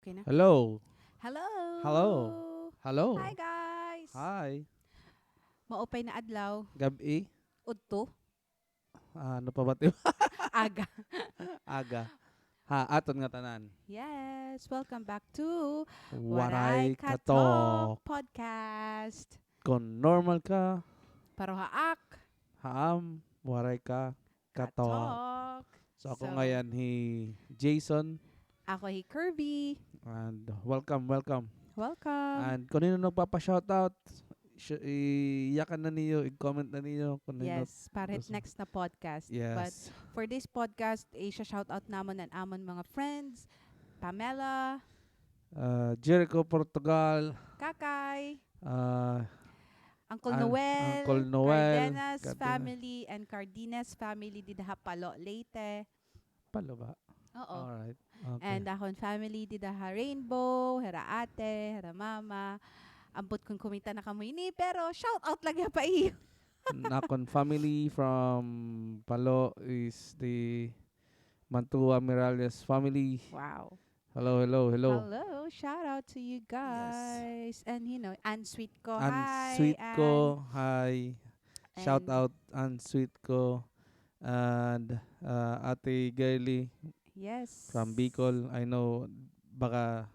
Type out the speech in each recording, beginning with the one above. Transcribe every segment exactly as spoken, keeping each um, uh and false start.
Okay na? Hello. Hello. Hello. Hello. Hi, guys. Hi. Maupay na adlaw. Gab-i. Udto. Ah, ano pa ba ti-, aga. Aga. Ha, aton ngatanan. Yes, welcome back to Waray Waray Ka Ka Talk Talk. Podcast. Kon normal ka. Pero haak. Haam, waray ka Ka Talk. Ka Talk. So, ako So, ngayan hi Jason. Ako hi Kirby. And welcome, welcome. Welcome. And kon hin-o nagpapa-shoutout, sh-, iyakan na niyo, i-comment na niyo kon hin-o Yes, para hit gusto. Next na podcast. Yes. But for this podcast, i-shoutout namon an amon mga friends, Pamela, Ah, Jericho, Portugal. Kakay. Ah, Uncle Al-, Noel, Uncle Noel, Cardenas Cardenas. Family, and Cardenas family dida ha Palo, Leyte. Palo ba? Oo. Alright. Okay. And akon family dida ha Rainbow, hira ate, hira mama. Ambot kon kumita na kamo ini, pero shout out lagi ha pa iyo. An akon family from Palo is the Mantua Miralles family. Wow. Hello, hello, hello. Hello, shout out to you Yes. guys. And, you know, Ann Sweet Ko. Ann Hi, Sweet Ko. Ann. Hi. Shout And out Ann Sweet Ko. And, uh, Ate Girly Yes. from Bicol. I know, baka,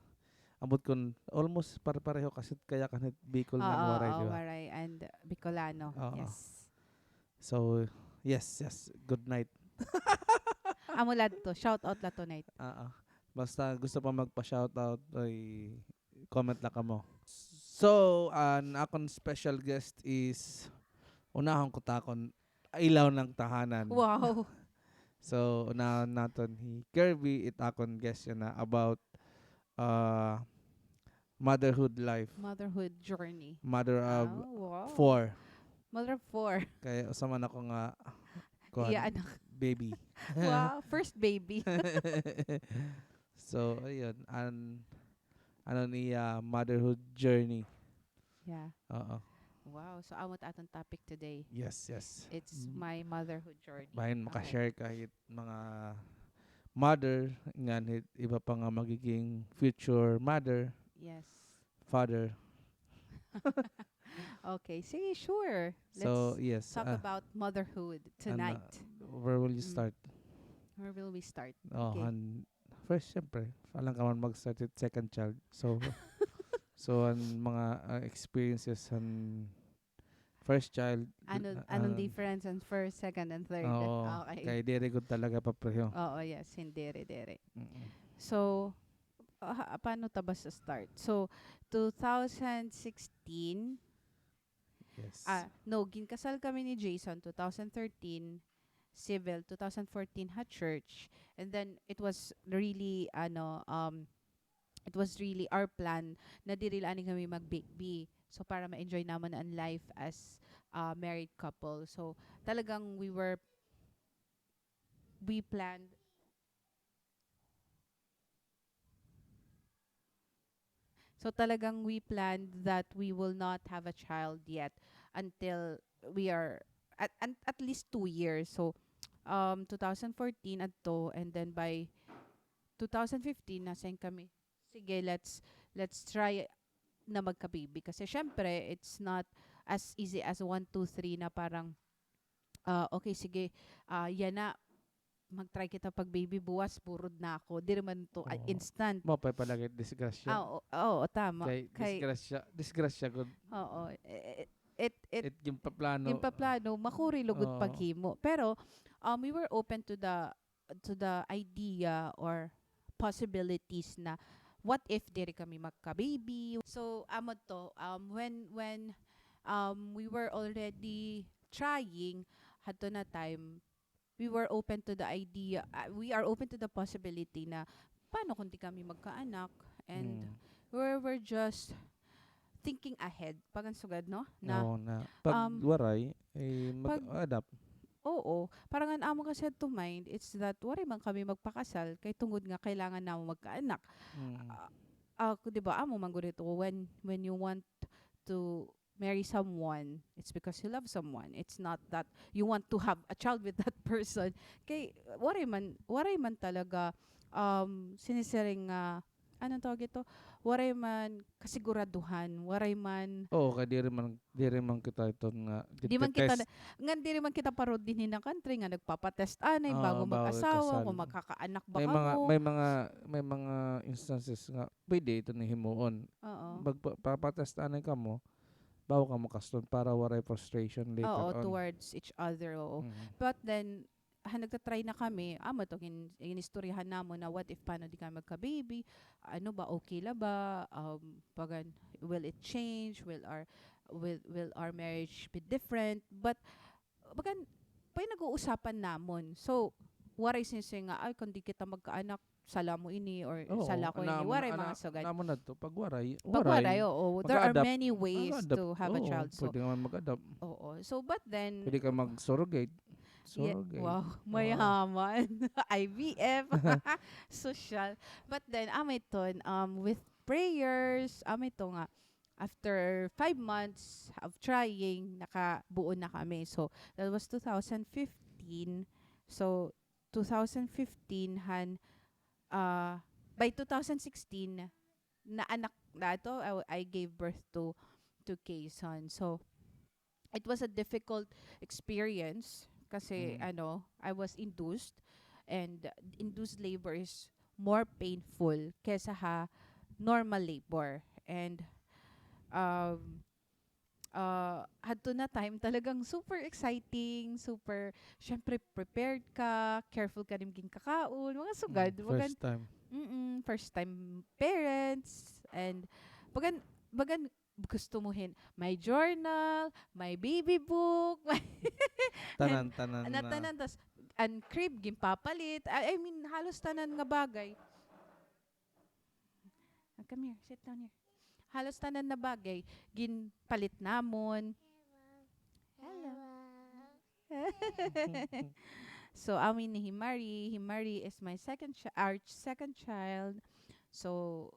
ambot kon almost pare-pareho kasi kaya kanit Bicol nga Oo, Waray, oo, di ba? Waray and Bicolano. Oo. Yes. So, yes, yes. Good night. Amo la to. Shout out la tonight. Oo. Basta gusto pa magpa-shoutout, ay comment la kamo. So, an akon special guest is, unahon ko ta kon ilaw ng tahanan. Wow. So, unahon naton hi Kirby, it akon guest yana about, uh, motherhood life. Motherhood journey. Mother of Ah, wow. four. Mother of four. Kay usa man ako nga, kuan, Iya, anak. Baby. Wow, first baby. So, ayun, an, ano niya, motherhood journey. Yeah. Oo. Wow, so amo it aton topic today. Yes, yes. It's Mm. my motherhood journey. Bahin Okay. maka-share ka hit mga mother, ngan hit iba pa nga magiging future mother, Yes. father. Okay, sige, sure. So, Let's yes, talk ah, about motherhood ano, tonight. Where will you Mm. start? Where will we start? Oh, Okay. han, first, syempre, alangan ka man mag-start with second child. So, so, an mga, ah, experiences han first child, Ano, ah, anong difference an first, second, and third? Oo, Okay. kay diri gud talaga papreho. Oo, yes, hin diri, diri. Mm-mm. So, ah, paano ta ba sa start? So, two thousand sixteen, Yes. ah, no, ginkasal kami ni Jason, two thousand thirteen, civil, two thousand fourteen ha church. And then, it was really, ano, um, it was really our plan na diri la anay kami mag-baby. So, para ma-enjoy namon an life as a married couple. So, talagang we were, we planned So, talagang we planned that we will not have a child yet until we are at, at, at least two years. So, um, two thousand fourteen adto, and then by two thousand fifteen, na-sign kami. Sige, let's, let's try na magka-baby. Kasi, syempre, it's not as easy as one, two, three na parang, ah, okay, sige, ah, yana, mag-try kita pag-baby buwas, burod na ako. Diri man to, ah, Oo. instant. Maupay pa lagi disgrasya. Ah, oo, oo, tama. Kay Kay disgrasya, disgrasya gud. Oo. Eh, eh, it, it, It ginpaplano. ginpaplano, makuri lugod Oo. paghimo. Pero, um, we were open to the, to the idea or possibilities na what if diri kami magka-baby. So, amo to, um, when, when, um, we were already trying, hadto na time, we were open to the idea, ah, we are open to the possibility na paano kung di kami magkaanak, and Mm. we were just thinking ahead, pag an sugad, no? Na, Oo, na pag um, waray, eh, pag mag-adapt. Oo, parang an amo kasi to mind, it's that waray man kami magpakasal, kay tungod nga kailangan namo magkaanak. Mm. Ah, ah, di ba, amo man gud ito, when, when you want to marry someone, it's because you love someone. It's not that you want to have a child with that person. Kay, waray man, waray man talaga, um, sinisiring nga, anong tawag ito? Waray man kasiguraduhan, waray man. Oo, kay diri man, diri man kita ito nga, di man kita, ngan diri man kita parod dinhi nga country nga nagpapatest anay bago mag-asawa, kung makakaanak ba kamo. May mga, may mga instances nga pwede ito ni himuon. Oo. Magpapatest anay kamo bago kamo kaston para waray frustration later on. Oo, towards each other, oo. But then, ha, nagta-try na kami, amo to, gin-, ginistoryahan namon na what if paano di kami magka-baby, ano ba, okay la ba, um, bagan, will it change, will our, will, will our marriage be different, but, bagan, pinag-uusapan namon. So, waray sinsi nga, ay, kung di kita magkaanak, sala mo ini or sala ko ini. Waray mga sugad. Namo na to, pag waray, pag waray, oo. There are many ways to have a child. So, pwede ka man mag-adopt. Oo. So, but then, pwede ka mag-surrogate. Surrogate. Wow, mayaman. I V F. Social. But then, amo iton, um, with prayers, amo ito nga, after five months of trying, nakabuo na kami. So, that was two thousand fifteen. So, two thousand fifteen han, ah, by two thousand sixteen, naanak na ito, I, I gave birth to, to Kayson. So, it was a difficult experience kasi, ano, I was induced, and induced labor is more painful kesa ha normal labor. And, um, ah, hadto na time talagang super exciting, super, syempre, prepared ka, careful ka nim ginkakaon, mga sugad. Mm, first time. Mm, first time parents, and bagan, bagan, gusto mo hin, may journal, may baby book, may tanan, tanan na. Tanan, tas, an crib, ginpapalit. I, I mean, halos tanan nga bagay. Ah, come here, sit down here. Halos tanan na bagay, ginpalit namon. Hello. So, amo ini hi Marie. Hi Marie is my second chi-, our second child. So,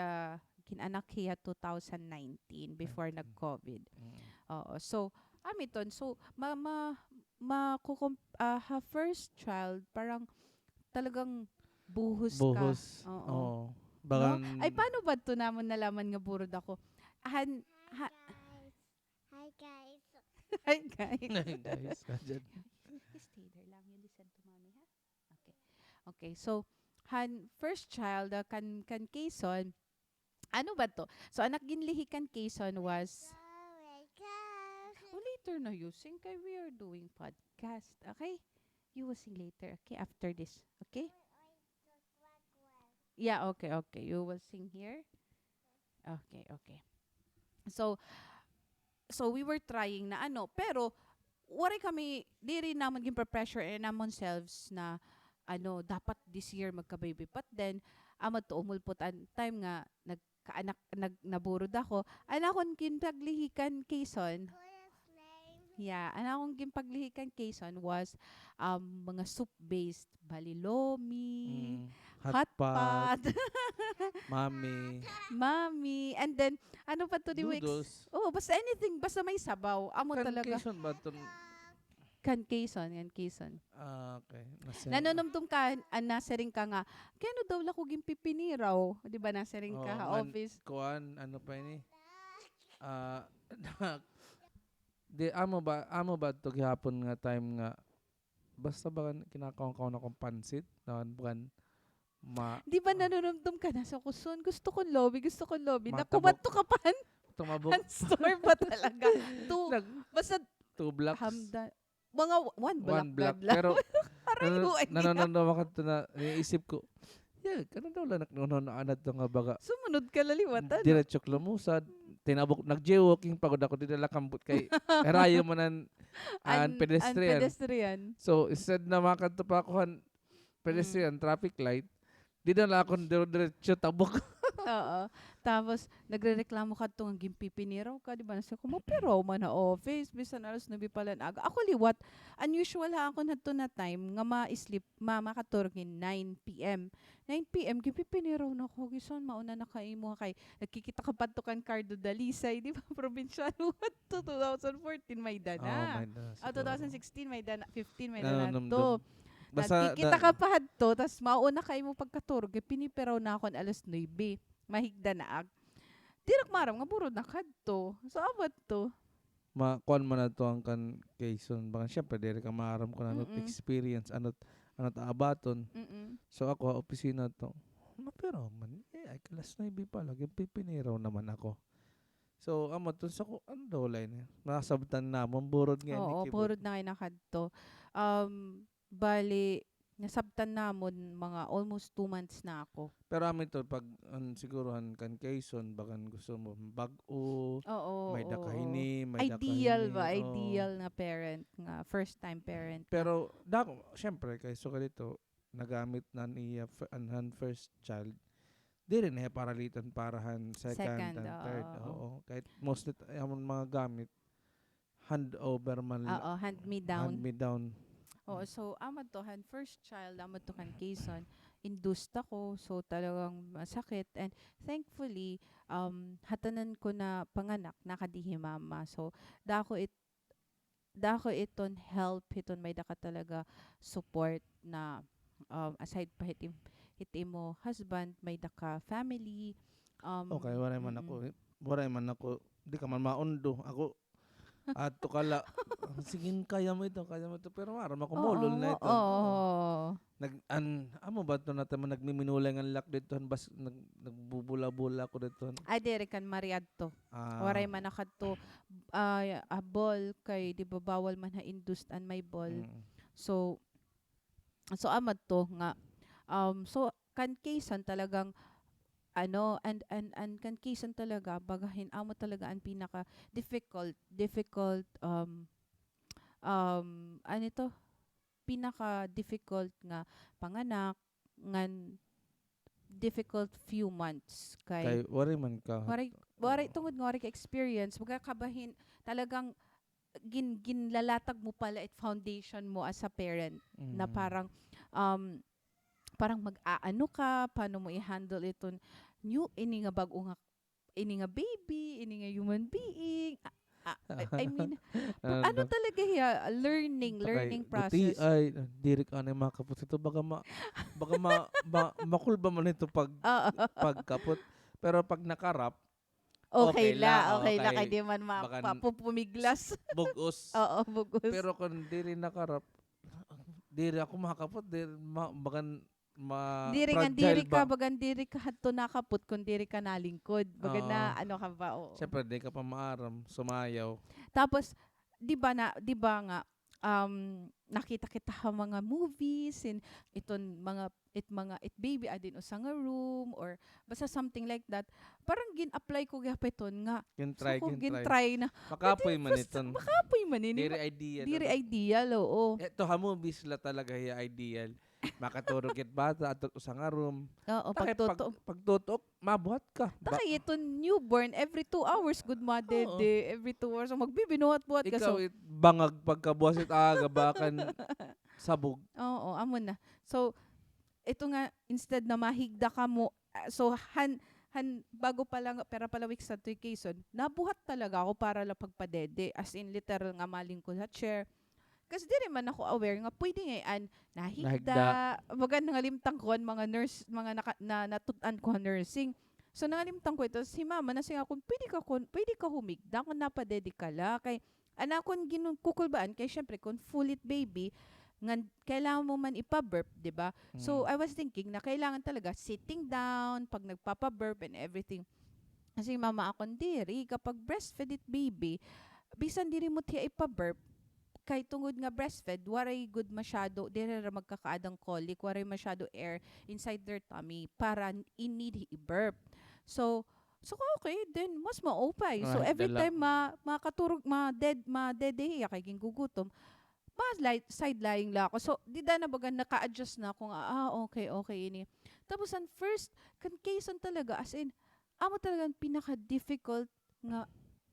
ah, gin-anak hiya two thousand nineteen, before nag-COVID. Oo. So, amo iton. So, ma-, ma-, makukum-, ah, ha first child, parang talagang buhos ka. Buhos. Oo. Ay, paano ba ito namon nalaman nga burod ako? Han, ha- Hi, guys. Hi, guys. Hi, guys. Stay there lang. You listen to mommy, ha? Okay. Okay, so, han first child, ah, kan, kan Kayson, ano ba to? So, an ak ginlihi kan Kayson was, oh, later na you sing kay we are doing podcast, okay? You will sing later, okay? After this, okay? Yeah, okay, okay. You will sing here. Okay, okay. So, so we were trying na ano, pero waray kami, diri namon ginpe-pressure an amon selves na, ano, dapat this year magka-baby. But then, amo to, umulpot an time nga nagkaanak, nag-, naburod ako. An akon ginpaglihi kan Kayson, yeah, an akon ginpaglihi kan Kayson was, um, mga soup-based, balilomi, hotpot, mami. Mami. And then, ano pa to, di mo ex-, noodles. Oo, basta anything, basta may sabaw. Amo talaga. Kan Kayson ba iton? Kan Kayson, kan Kayson. Ah, okay. Nanunumdom ka, ah, nasiring ka nga, kay ano daw la ko ginpipiniraw? Di ba, nasiring ka ha office? Kuan, ano pa ini? Ah, di, amo ba, amo ba to gihapon nga time nga, basta ba kinakaon-kaon akon pansit, na, bukan, ma- Di ba nanunumdom ka na sa kuson? Gusto kon lomi, gusto kon lomi. Nakumadto ka pa han store ba talaga? Two, basta two blocks. Mga one block. One block. Pero, aray ko, nanunumdom ako to na, iniisip ko, yeah, ano daw la naknunon na anad to nga baga. Sumunod ka la liwat, ano? Diretso ak lumusad, tinabok, nag-jaywalking pa gud ako, diri la kambot kay harayo man an, an pedestrian. So, instead na makadto pa ako han pedestrian, traffic light, dida na la ako dire-diretso tabok. Oo. Tapos, nagrereklamo ka adto nga ginpipiniraw ka, di ba? Nasiring ko, mapiraw man ha office, bisan alas nuebe pa la hin aga. Ako liwat, unusual ha akon hadto na time nga ma-sleep, ma-, makaturog hin nine P M. Nine P M, ginpipiniraw na ako, Kayson, mauna na ka imo, kay nagkikita ka pa adto kan Cardo Dalisay, di ba? Probinsyano hadto, two thousand fourteen, may-ada na. Oh, may-ada na. Ah, two thousand sixteen, may-ada na, fifteen, may-ada na to. Basta nagkikita ka pa hadto, tas mauna ka imo pagkaturog, kay pinipiraw na ako hin alas nuebe. Mahigda na ak. Diri ak maaram nga burod na ak hadto. So, amo adto. Ma-, kuan man ato an kan Quezon. Baka, syempre, diri ka maaram kon ano experience, ano, ano ta abaton. Mm-mm. So, ako, ha opisina to. Mapiraw man. Eh, ay, alas nuebe pa la. Pipiniraw naman ako. So, amo to, sa ko, ano daw, lain eh. Nasabtan namon, burod nga ini. Oo, burod na ngay-an ak hadto. Um, bali, nasabtan namon, mga almost two months na ako. Pero amo ito, pag, an, siguro han kan Quezon, bagan gusto mo, bag-o, oo, may da ka hini, may da ka hini. Ideal ba? Oo. Ideal nga parent, nga first time parent. Pero, dako, syempre, kay sugad dito, nagamit na niya fir-, an, han first child, diri na hiya paralitan para han second and third. Second, oo. Oo. Kahit mostly, t-, amon mga gamit, hand over man la-, oo, hand me down. Hand me down. Oo, so, amo to, han first child, amo to kan Quezon, induced ako, so, talagang masakit. And thankfully, um, ha tanan ko na panganak, nakadi hi mama. So, dako it-, dako iton help hiton may da ka talaga support na, um, aside pa hit im-, hit imo husband, may da ka family. Um, okay, waray man ako, waray man ako, di ka man maundo. Ako, ato ka la, sige, kaya mo ito, kaya mo ito, pero maaram ako, molol na ito. Oo. Nag-, an, amo ba ito na taman nagmiminulay nga lak dito, han bas-, nag-, nagbubula-bula ako dito. Ay, diri kan Mariadto. Ah. Waray man nakadto, ah, ah, ball kay di ba bawal man ha induced an may ball. Mm. So, so amo to nga, um, so kan Quezon talagang, ano, and, and, and kan Quezon talaga, baga hin amo talaga an pinaka difficult, difficult, um, um, ano ito? Pinaka difficult nga panganak, ngan difficult few months kay, kay waray man ka, waray, waray, oo, tungod nga waray ka experience, baga kabahin, talagang gin-, ginlalatag mo pala it foundation mo as a parent, na, mm, parang, um, parang mag-aano ka, paano mo i-handle iton new, ini nga bag-o nga ini nga baby, ini nga human being. Ah, ah, I, I mean, ano talaga hiya, learning, learning process. Ay, diri ka anay makapot ito. Baga ma-, baga ma-, ma-, makulba man ito pag, oo, pagkapot. Pero pag nakarap, okay la, okay la, kay di man ma-, mapupumiglas. Bug-os. Oo, bug-os. Pero kung diri nakarap, diri ako makapot, diri ma-, bagan ma-, diri nga, fragile diri ka, ba? Bagan diri ka hadto nakapot kun diri ka nalingkod. Bagan na, ano ka ba, oo. Siyempre, di ka pa maaram, sumayaw. Tapos, di ba na, di ba nga, um, nakita kita ha mga movies, in, iton mga, it mga, it baby, adin usa nga room, or basta something like that. Parang gin-apply ko gihapon iton nga. Gin-try, so, ko gin-try. Gin-try na. Makapoy man iton. Makapoy man ini. Diri ideal. Diri ideal, oo. Ito ha movies la talaga hiya ideal. Makaturog it bata, adto usa nga room. Oo, pagtutok. Pag, pagtutok, mabuhat ka. Takay iton newborn, every two hours, gud madede. Oo. Every two hours, magbibinuhat-buhat ka. Ikaw, so, it bangag pagkabuwas it aga, bakan sabog. Oo, amo na. So, ito nga, instead na mahigda kamo, ah, so, han, han, bago pa la, pira pa la weeks hadto hi Quezon, nabuhat talaga ako para la pagpadede. As in, literal nga malingkod ha chair. Kasi diri man ako aware nga pwede ngay-an nahigda. Nahigda. Baga nangalimtan ko an mga nurse, mga naka-, na, natut-an ko ha nursing. So, nangalimtan ko ito. Si mama, nasiring akon, pwede ka kun, pwede ka humigda kun napadede ka la. Kay, an akon ginkukulbaan, kay syempre, kun full it baby, ngan kailangan mo man ipa-burp, di ba? So, mm, I was thinking na kailangan talaga sitting down, pag nagpapa-burp and everything. Kasi mama akon diri, kapag breastfeed it baby, bisan diri mo hiya ipa-burp, kay tungod nga breastfed, waray gud masyado, diri ra magkakaadang colic, waray masyado air inside their tummy para in need i-burp. So, so, okay, then mas maupay. So, every time ma-, makaturog, ma-dead, madede hiya kay gingugutom, ma-, side-lying la ako. So, dida na baga naka-adjust na ako nga, ah, okay, okay ini. Tapos, an first, kan Quezon talaga, as in, amo talaga an pinaka-difficult nga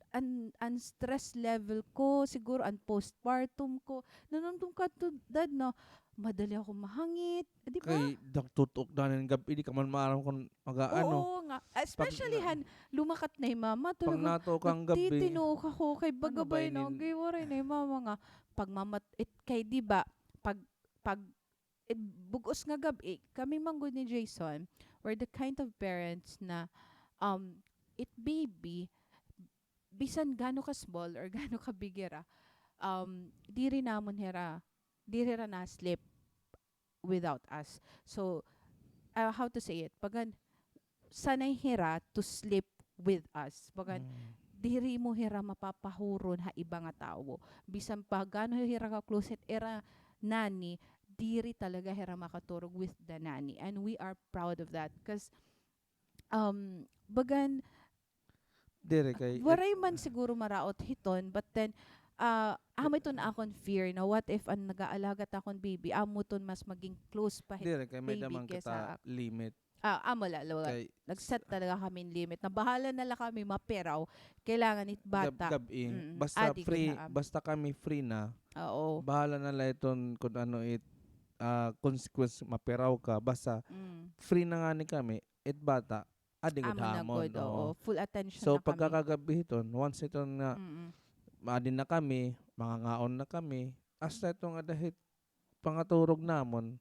an, an stress level ko, siguro an postpartum ko. Nanumdom ko adto, Dad, na madali ako mahangit, di ba? Kay nagtutok na nin gab-i, di ka man maaram kung mag-aano. Oo nga. Especially han lumakat na hi Mama, talagang nagtitinok ako kay baga ba ini, kay waray na hi Mama nga. Pag mamat-, it, kay di ba, pag, pag eh, bug-os nga gab-i, kami man gud ni Jason, we're the kind of parents na, um, it baby, bisan gaano ka small or gaano ka big hira, um, diri namon hira, diri hira na-sleep without us. So, ah, how to say it? Bagan, sanay hira to sleep with us. Bagan, diri mo hira mapapahuron ha iba nga tawo. Bisan pa gaano hira ka-close hit ira nanny, diri talaga hira makaturog with the nanny. And we are proud of that. 'Cause, um, bagan, Diri kay waray man siguro maraot hiton, but then, ah, amo iton akon fear na what if an nag-aalaga it akon baby, amo iton mas maging close pa hit baby kaysa ak-, limit. Ah, amo la, la, nag-set talaga kami hin limit na bahala na la kami mapiraw, kailangan it bata. Gab-, gab-i. Basta free, basta kami free na. Oo. Bahala na la iton kun ano it, ah, consequence, mapiraw ka, basta free na ngani kami, it bata, adi gud ha amon, oo. Full attention na kami. So, pagkakagabi hiton, once hiton nga, maadi na kami, mangangaon na kami, hasta ito nga dahit pangaturog namon,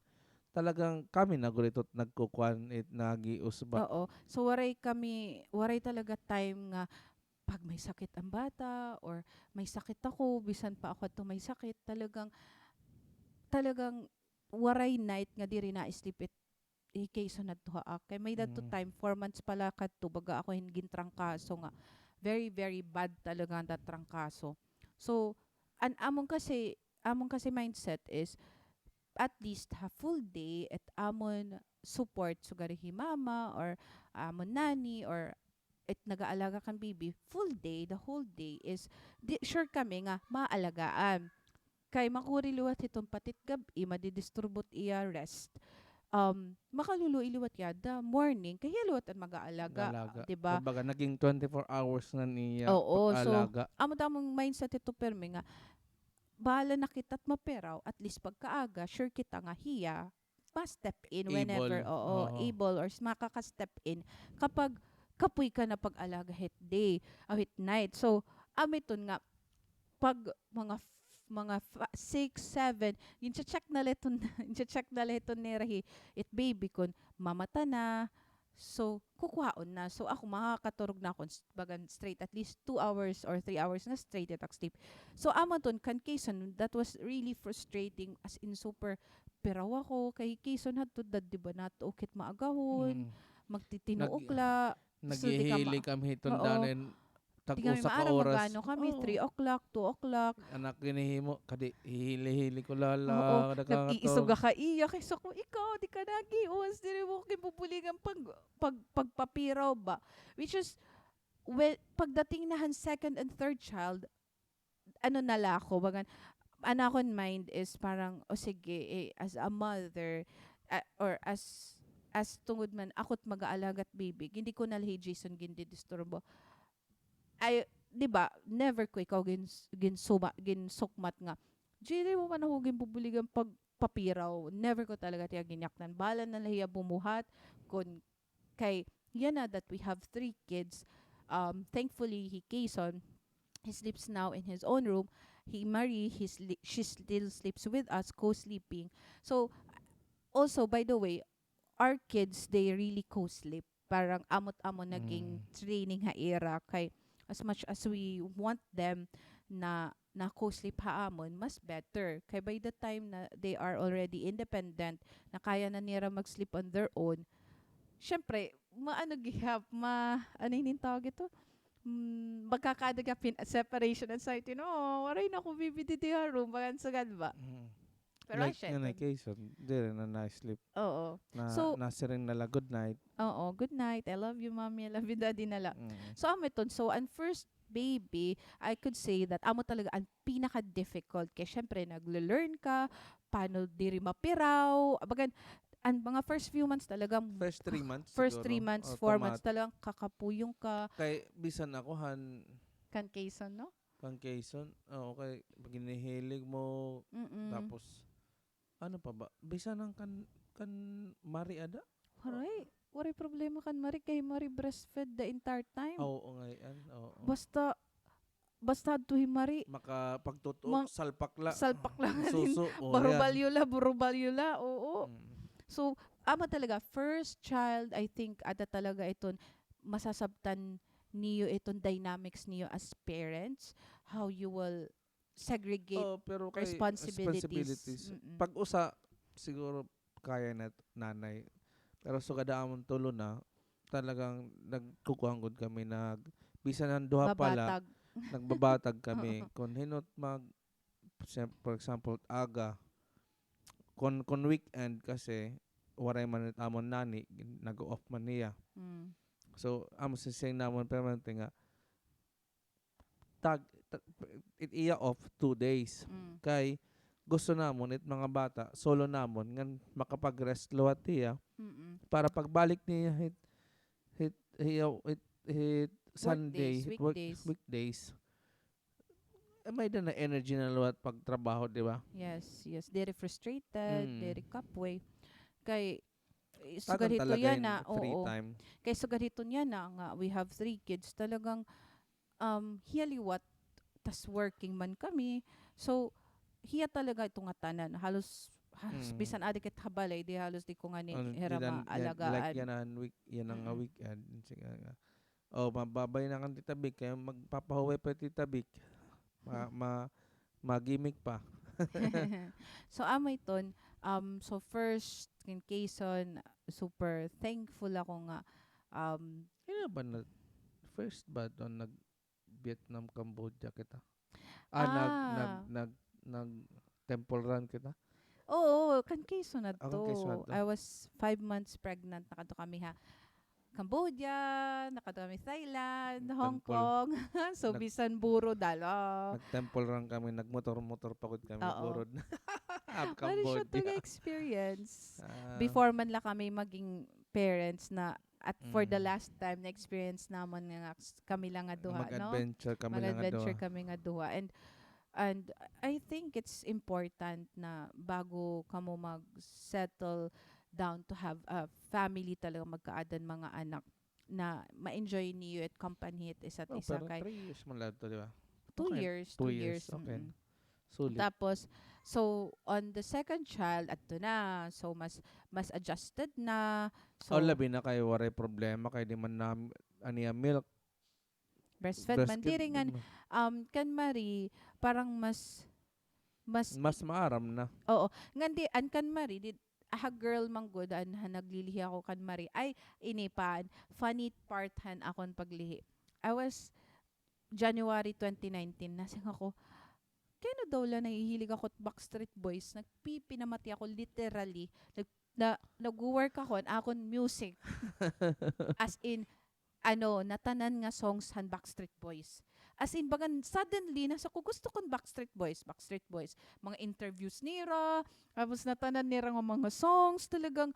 talagang kami na gud ito nagkukuan, it nag-iusba. Oo. So, waray kami, waray talaga time nga pag may sakit ang bata or may sakit ako, bisan pa ako adto may sakit, talagang, talagang waray night nga diri na-sleep it hi Kayson adto ha ak. Kay may dadto time, four months pa la kadto, baga ako hin gintrangkaso nga very, very bad talaga an trangkaso. So, an amon kasi, amon kasi mindset is, at least ha full day, it amon support, sugad hi mama or amon nanny or it nag-aalaga kan baby, full day, the whole day is, di, sure kami nga maalagaan. Kay makuri liwat hiton pati it gab-i, madidisturbo it iya rest. Um, makaluluoy liwat hiya the morning, kay hiya liwat an mag-aalaga, di ba? Kumbaga, naging twenty-four hours na an iya pag-alaga. Oo, so, amo it amon mindset hito pirmi nga, bahala na kita it mapiraw, at least pagkaaga, sure kita nga hiya ma-step in whenever, oo, able or s-, makaka-step in kapag kapoy ka na pag-alaga hit day, o hit night. So, amo iton nga, pag mga f-, mga fa-, six, seven, ginche-check na la iton, ginche-check na la iton nira hi, it baby kon mamata na, so, kukuhaon na. So, ako, makakaturog na ako, s-, bagan straight, at least two hours or three hours nga straight it ak sleep. So, amo iton, kan Kayson, that was really frustrating, as in, super piraw ako, kay Kayson hadto, dad, di ba, natuok it maagahon, magtitinuok la. So, di ka ma-, naghihilig kami hiton, oo. Danin, Tag-usa ka oras. Di kami maano, mag-ano kami, three o'clock, two o'clock. Anak, ginhihimo, kadi, hihili-hili ko la la, oo, nag-iisog ka iya, kay sa ko, ikaw, di ka naghiwas, diri mo ginbubuligan pag, pag, pagpapiraw ba? Which is, well, pagdating na han second and third child, ano na la ako, bagan, an akon mind is parang, o sige, eh, as a mother, ah, or as, as tungod man ako it mag-aalaga it baby, hindi ko na la hi Jason gindidisturbo. Ay, di ba, never ko ikaw gins-, ginsuma-, ginsukmat nga, diri mo man ako ginbubuligan pagpapiraw. Never ko talaga tiya ginyaknan. Bahala na la hiya bumuhat. Kon kay, yana that we have three kids, um, thankfully, hi Kayson, he sleeps now in his own room. Hi Marie, he sli-, she still sleeps with us, co-sleeping. So, also, by the way, our kids, they really co-sleep. Parang amo-amo naging training ha ira kay as much as we want them na, na co-sleep ha amon, mas better. Kay by the time na they are already independent, na kaya na nira mag-sleep on their own, syempre, maano gihap, ma-, ano ini nga tawag ito? Mm, magkakaada ka pin-, separation anxiety. No, waray na ako baby didi ha room, bagan sugad ba? Pero like, nga na Kayson, diri na na-sleep. Oo. Na, so, nasiring na la, "Good night." Oo, "Good night. I love you, mommy. I love you, daddy," na la. So, amo iton. So, an first baby, I could say that amo talaga an pinaka-difficult. Kay, syempre, nagle-learn ka, paano diri mapiraw. Bagan, an mga first few months talaga, first three months, first three months, four months, talagang kakapuyong ka. Kay, bisan ako han kan Kayson, no? Kan Kayson, oo, kay pag hinihilig mo, tapos, ano pa ba? Bisan an kan, kan Marie ada? Waray. Waray problema kan Marie, kay Marie breastfed the entire time. Oo, ngay-an, oo. Basta, basta adto hi Mari, makapagtutoo, mang-, salpak la. Salpak la. Suso, o, yan. Barubalyo la, burubalyo la, oo. Mm. So, amo talaga, first child, I think, ada talaga iton masasabtan niyo iton dynamics niyo as parents, how you will segregate responsibilities. Oh, pero kay responsibilities. Mm-mm. Pag usa, siguro, kaya na nanay. Pero sugad ha amon tulo na, talagang nagkukuan gud kami, nag-, bisan an duha pa la, nagbabatag kami. Oo. Kon hin-o it mag-, for example, aga, kon, kon weekend kasi, waray man it amon nanny, nag-off man hiya. Mm. So, amo sisiring namon permanente nga, tag-, ta-, it iya off two days. Mm. Kay gusto namon it mga bata, solo namon, ngan makapag-rest liwat hiya. Mm-mm. Para pagbalik niya hit, hit, hiya, hit, hit Sunday, weekdays, hit work, weekdays. Weekdays. Eh, may-ada na energy na liwat pagtrabaho, di ba? Yes, yes. Diri frustrated, mm, diri kapway. Kay, eh, sugad hito yana, oo. Kay sugad hito yana nga we have three kids, talagang, um, hiya liwat, tas working man kami. So, hiya talaga ito nga tanan. Halos, halos bisan adi kit ha balay, di halos di ko ngani hira maalagaan. Like yana an week-, yana nga weekend. Sige nga. Oh, mababay na kan Tita Vic, kay magpapahuway pa Tita Vic. Ma-, ma-, magimik pa. So, amo iton, um, so first, in Quezon, super thankful ako nga, um, kailan ba na, first ba iton nag-Vietnam, Cambodia kita? Ah, nag-, nag-, nag-, nag-temple run kita? Oo, kan Quezon adto. Ah, kan Quezon adto. I was five months pregnant, nakadto kami ha Cambodia, nakadto kami Thailand, Hong Kong. So, bisan burod, hala. Nag-temple run kami, nagmotor-motor pa gud kami, burod. Cambodia. Ano siya to nga experience? Ah. Before man la kami maging parents na, at for the last time na experience namon nga s-, kami lang nga duha, no? Mag-adventure kami lang nga duha. Mag-adventure kami nga duha. And, and I think it's important na bago kamo mag-settle down to have a family talaga, magkaada an mga anak, na ma-enjoy niyo it company it isa't isa. Oh, pero kay three years man la ito, di ba? Two years, two years, okay. Mm-mm. Sulit. Tapos, so, on the second child, adto na. So, mas, mas adjusted na. So, oh, labi na kay waray problema, kay di man na, an iya milk. Breastfed man. Breastfed man. Diri ngan, um, kan Marie, parang mas, mas, mas maaram na. Oo. Ngan di, an kan Marie, di, ha girl man gud, an, ha naglilihi ako kan Marie. Ay, ini pa, funny part han akon paglihi. I was, January twenty nineteen, nasiring ako, kay ano daw la nahihilig ako it Backstreet Boys, nagpipinamati ako literally, nag-, na, nagwo-work ako, an akon music. As in, ano, natanan nga songs han Backstreet Boys. As in, bagan suddenly, nasiring ko, gusto ko an Backstreet Boys, Backstreet Boys. Mga interviews nira, tapos natanan nira nga mga songs, talagang,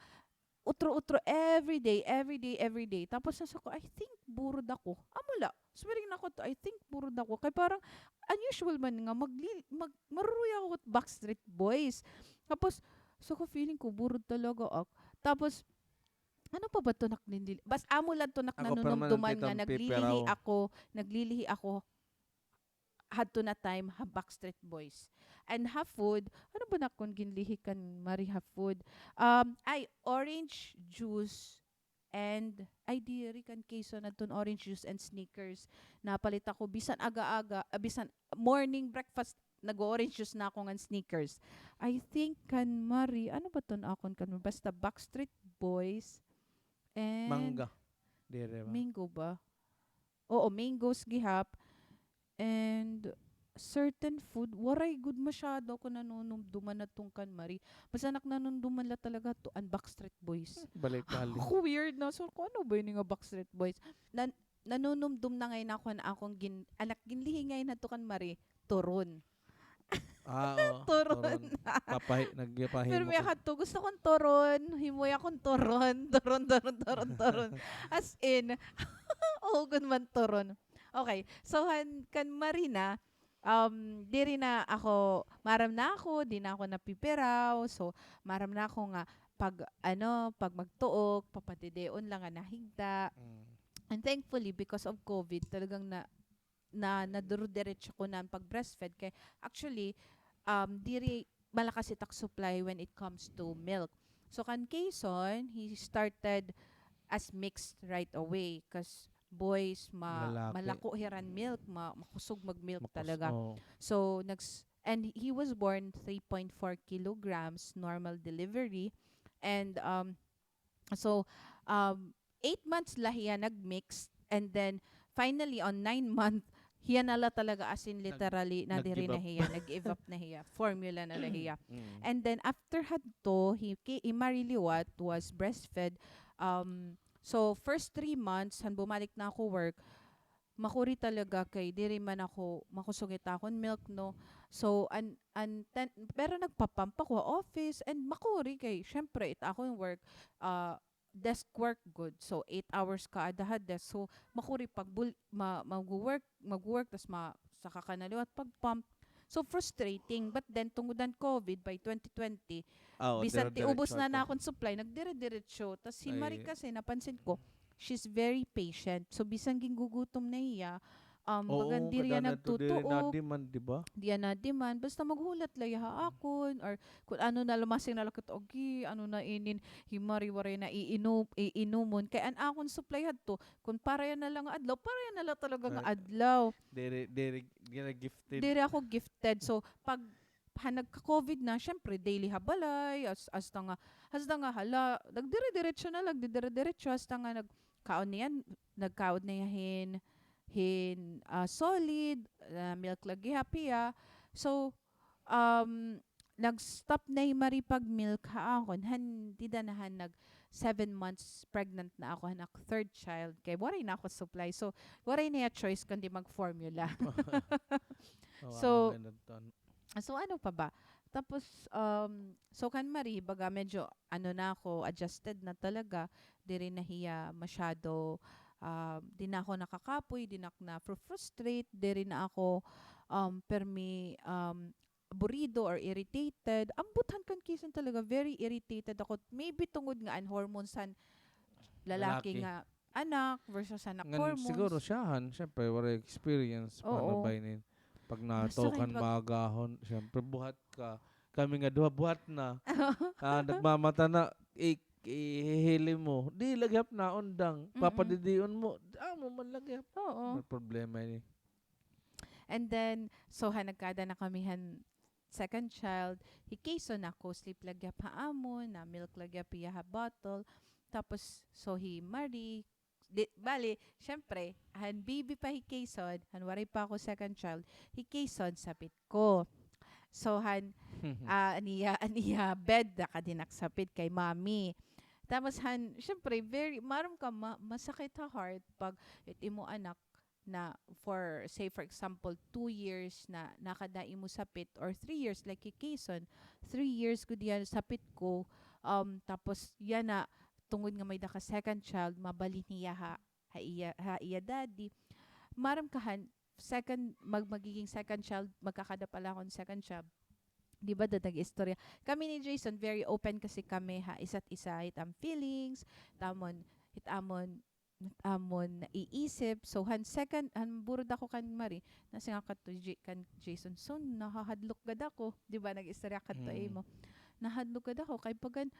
utro-utro, every day, every day, every day. Tapos nasiring ko, "I think burod ako." Amo la. Swearing na ako to, "I think burod ako." Kay parang unusual man nga magli-, mag-, maruruya ako it Backstreet Boys. Tapos, so ko, feeling ko, burod talaga ako. Tapos, ano pa ba to nak nindili-, bas amo lang to nak nanunumduman nga naglilihi ako, naglilihi ako hadto na time ha Backstreet Boys. And ha food, ano ba na akon ginlihi kan Marie ha food? Um, ay, orange juice and, ay, diri kan Quezon, adton orange juice and Snickers. Napalit ako, bisan aga-aga, ah, bisan morning breakfast, nag-orange juice na ako ngan Snickers. I think kan Marie, ano ba ton akon kan Marie? Basta Backstreet Boys and Mango. Diri ba? Mango ba? Oo, mangoes gihap. And certain food, waray gud masyado ako nanunumduman adton kan Marie. Basta an ak nanunumduman la talaga to an Backstreet Boys. Balik-balik. Ako weird na. So, kung ano ba ini nga Backstreet Boys? Nan-, nanunumdom na ngay-an ako an akon gin-, an ak ginlihi ngay-an hadto kan Marie, turon. Ah, oo. Turon. Turon. Papahi-, nagpahimuon. Pero may hadto, gusto kon turon, himuya kon turon, turon, turon, turon, turon. As in, oo gud man turon. Okay, so han, kan Marie na, um, diri na ako, maaram na ako, di na ako napipiraw. So, maaram na ako nga pag, ano, pag magtuok, papatideon lang nga nahigda. Mm. And thankfully, because of COVID, talagang na, na, nadurodiretso ko na an pag-breastfeed kay actually, um, diri malakas it ak supply when it comes to milk. So, kan Kayson, he started as mixed right away 'cause boys, ma-, Lalaki. malako hira hin milk, ma-, makusog mag-milk Makus-, talaga. Oo. So, nags-, and he was born three point four kilograms, normal delivery. And, um, so, um, eight months la hiya nag-mixed, and then finally on nine month, hiya na la talaga, as in, Nag-, literally, nadiri nag-give na up. hiya, nag-give up na hiya, formula na la hiya. Mm. And then after hadto, hi Ki-, hi Marie liwat was breastfed. Um, so first three months, han bumalik na ako work, makuri talaga kay diri man ako makusog it akon milk, no. So an, an ten-, pero nagpa-pump ako ha office and makuri kay syempre it akon work, ah, desk work gud. So eight hours ka ada ha desk. So makuri pag bul-, ma-, magwo-work, magwo-work tas ma-, saka ka na liwat pag-pump. So frustrating. But then tungod han COVID by twenty twenty, Ah, oo, bisan ti dire-diretso ubos na ato. na akon supply, nagdire-diretso. Tas hi Marie Ay. kasi napansin ko, she's very patient. So bisan gingugutom na hiya, um, Oo, bagan diri kada hiya na to, diri nagtutuok, na-demand, di ba? Di hiya na-demand. Basta maghulat la hiya ha akon, or kun ano na la, masing na la kita, "Agi, ano na inin, hi Marie waray na iinom-, iinomon." Kay an akon supply hadto, kun para yana la nga adlaw, para yana la talaga nga Ay, adlaw. Diri, diri, diri gifted. Diri ako gifted. So, pag, ha, nagka-COVID na, syempre, daily ha balay, as-, hasta nga, hasta nga, hala, nagdire-diretso na la, nagdire-diretso, hasta nga nagkaon na hiya, nagkaon na hiya hin, hin, ah, solid, ah, milk la gihap hiya. So, um, nag-stop na hi Marie pag-milk ha akon. Han, dida na han nag seven months pregnant na ako han ak third child. Kay waray na ako supply. So, waray na hiya choice kundi mag-formula. Oo, So, ano na yun, ton? So, ano pa ba? Tapos, um, so, kan Marie, baga medyo, ano na ako, adjusted na talaga. Diri na hiya masyado, um, di na ako nakakapoy, di na ako na-frustrate, diri na ako, um, permi, um, aburido or irritated. Ambot han kan Kayson talaga, very irritated ako. Maybe tungod nga an hormones han lalaki Lalaki. nga anak versus anak Ngan hormones. Siguro siya han, syempre, waray experience, paano Oo. ba yun? Pag Gusto natukan, kayo pag maagahon, syempre, buhat ka. Kami nga duha, buhat na. Ah, nagmamata na, i-, ihihiling mo. Di, laghihap na, undang. Mm-mm. Papadidion mo, amo man laghihap. Oo. May problema ini. And then, so, ha, nagkada na kami han second child. Hi Kayson, nako-sleep la gihap ha amon, na-milk la gihap hiya ha bottle. Tapos, so, hi Marie, di, bali, syempre, han baby pa hi Kayson, han waray pa ako second child, hi Kayson, sapit ko. So, han, ah, an iya, an iya bed, nakadinak sapit kay mommy. Tapos, han, syempre, very, maaram ka, ma-, masakit ha heart pag it imo anak na for, say, for example, two years na nakada imo sapit, or three years, like hi Kayson, three years gud yana sapit ko, um, tapos yana, tungod nga may-ada ka second child, mabalhin hiya ha, ha iya, ha iya daddy. Maaram ka han, second, mag-, magiging second child, magkakada pa la akon second child. Di ba, da nag-istorya. Kami ni Jason, very open kasi kami ha isa't isa, it am feelings, it amon, it amon, it amon naiisip. So, han second, han burod ako kan Marie, nasiring ako kadto J-, kan Jason, "So, nahahadlok gad ako." Di ba, nag-istorya ako kadto Mm. imo. Nahadlok gad ako, kay bagan,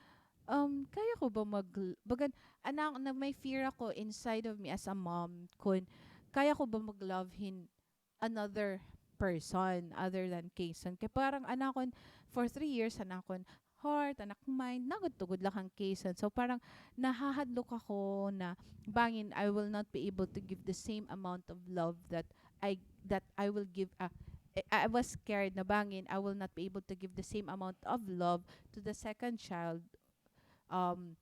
um, kaya ko ba mag-, bagan, anak, na may fear ako inside of me as a mom, kun kaya ko ba mag-love hin another person other than Kayson. Kay parang an akon, for three years, an akon heart, an ak mind, nagad tungod la kan Kayson. So parang nahahadlok ako na bangin I will not be able to give the same amount of love that I, that I will give, ah, I, I was scared na bangin I will not be able to give the same amount of love to the second child, um,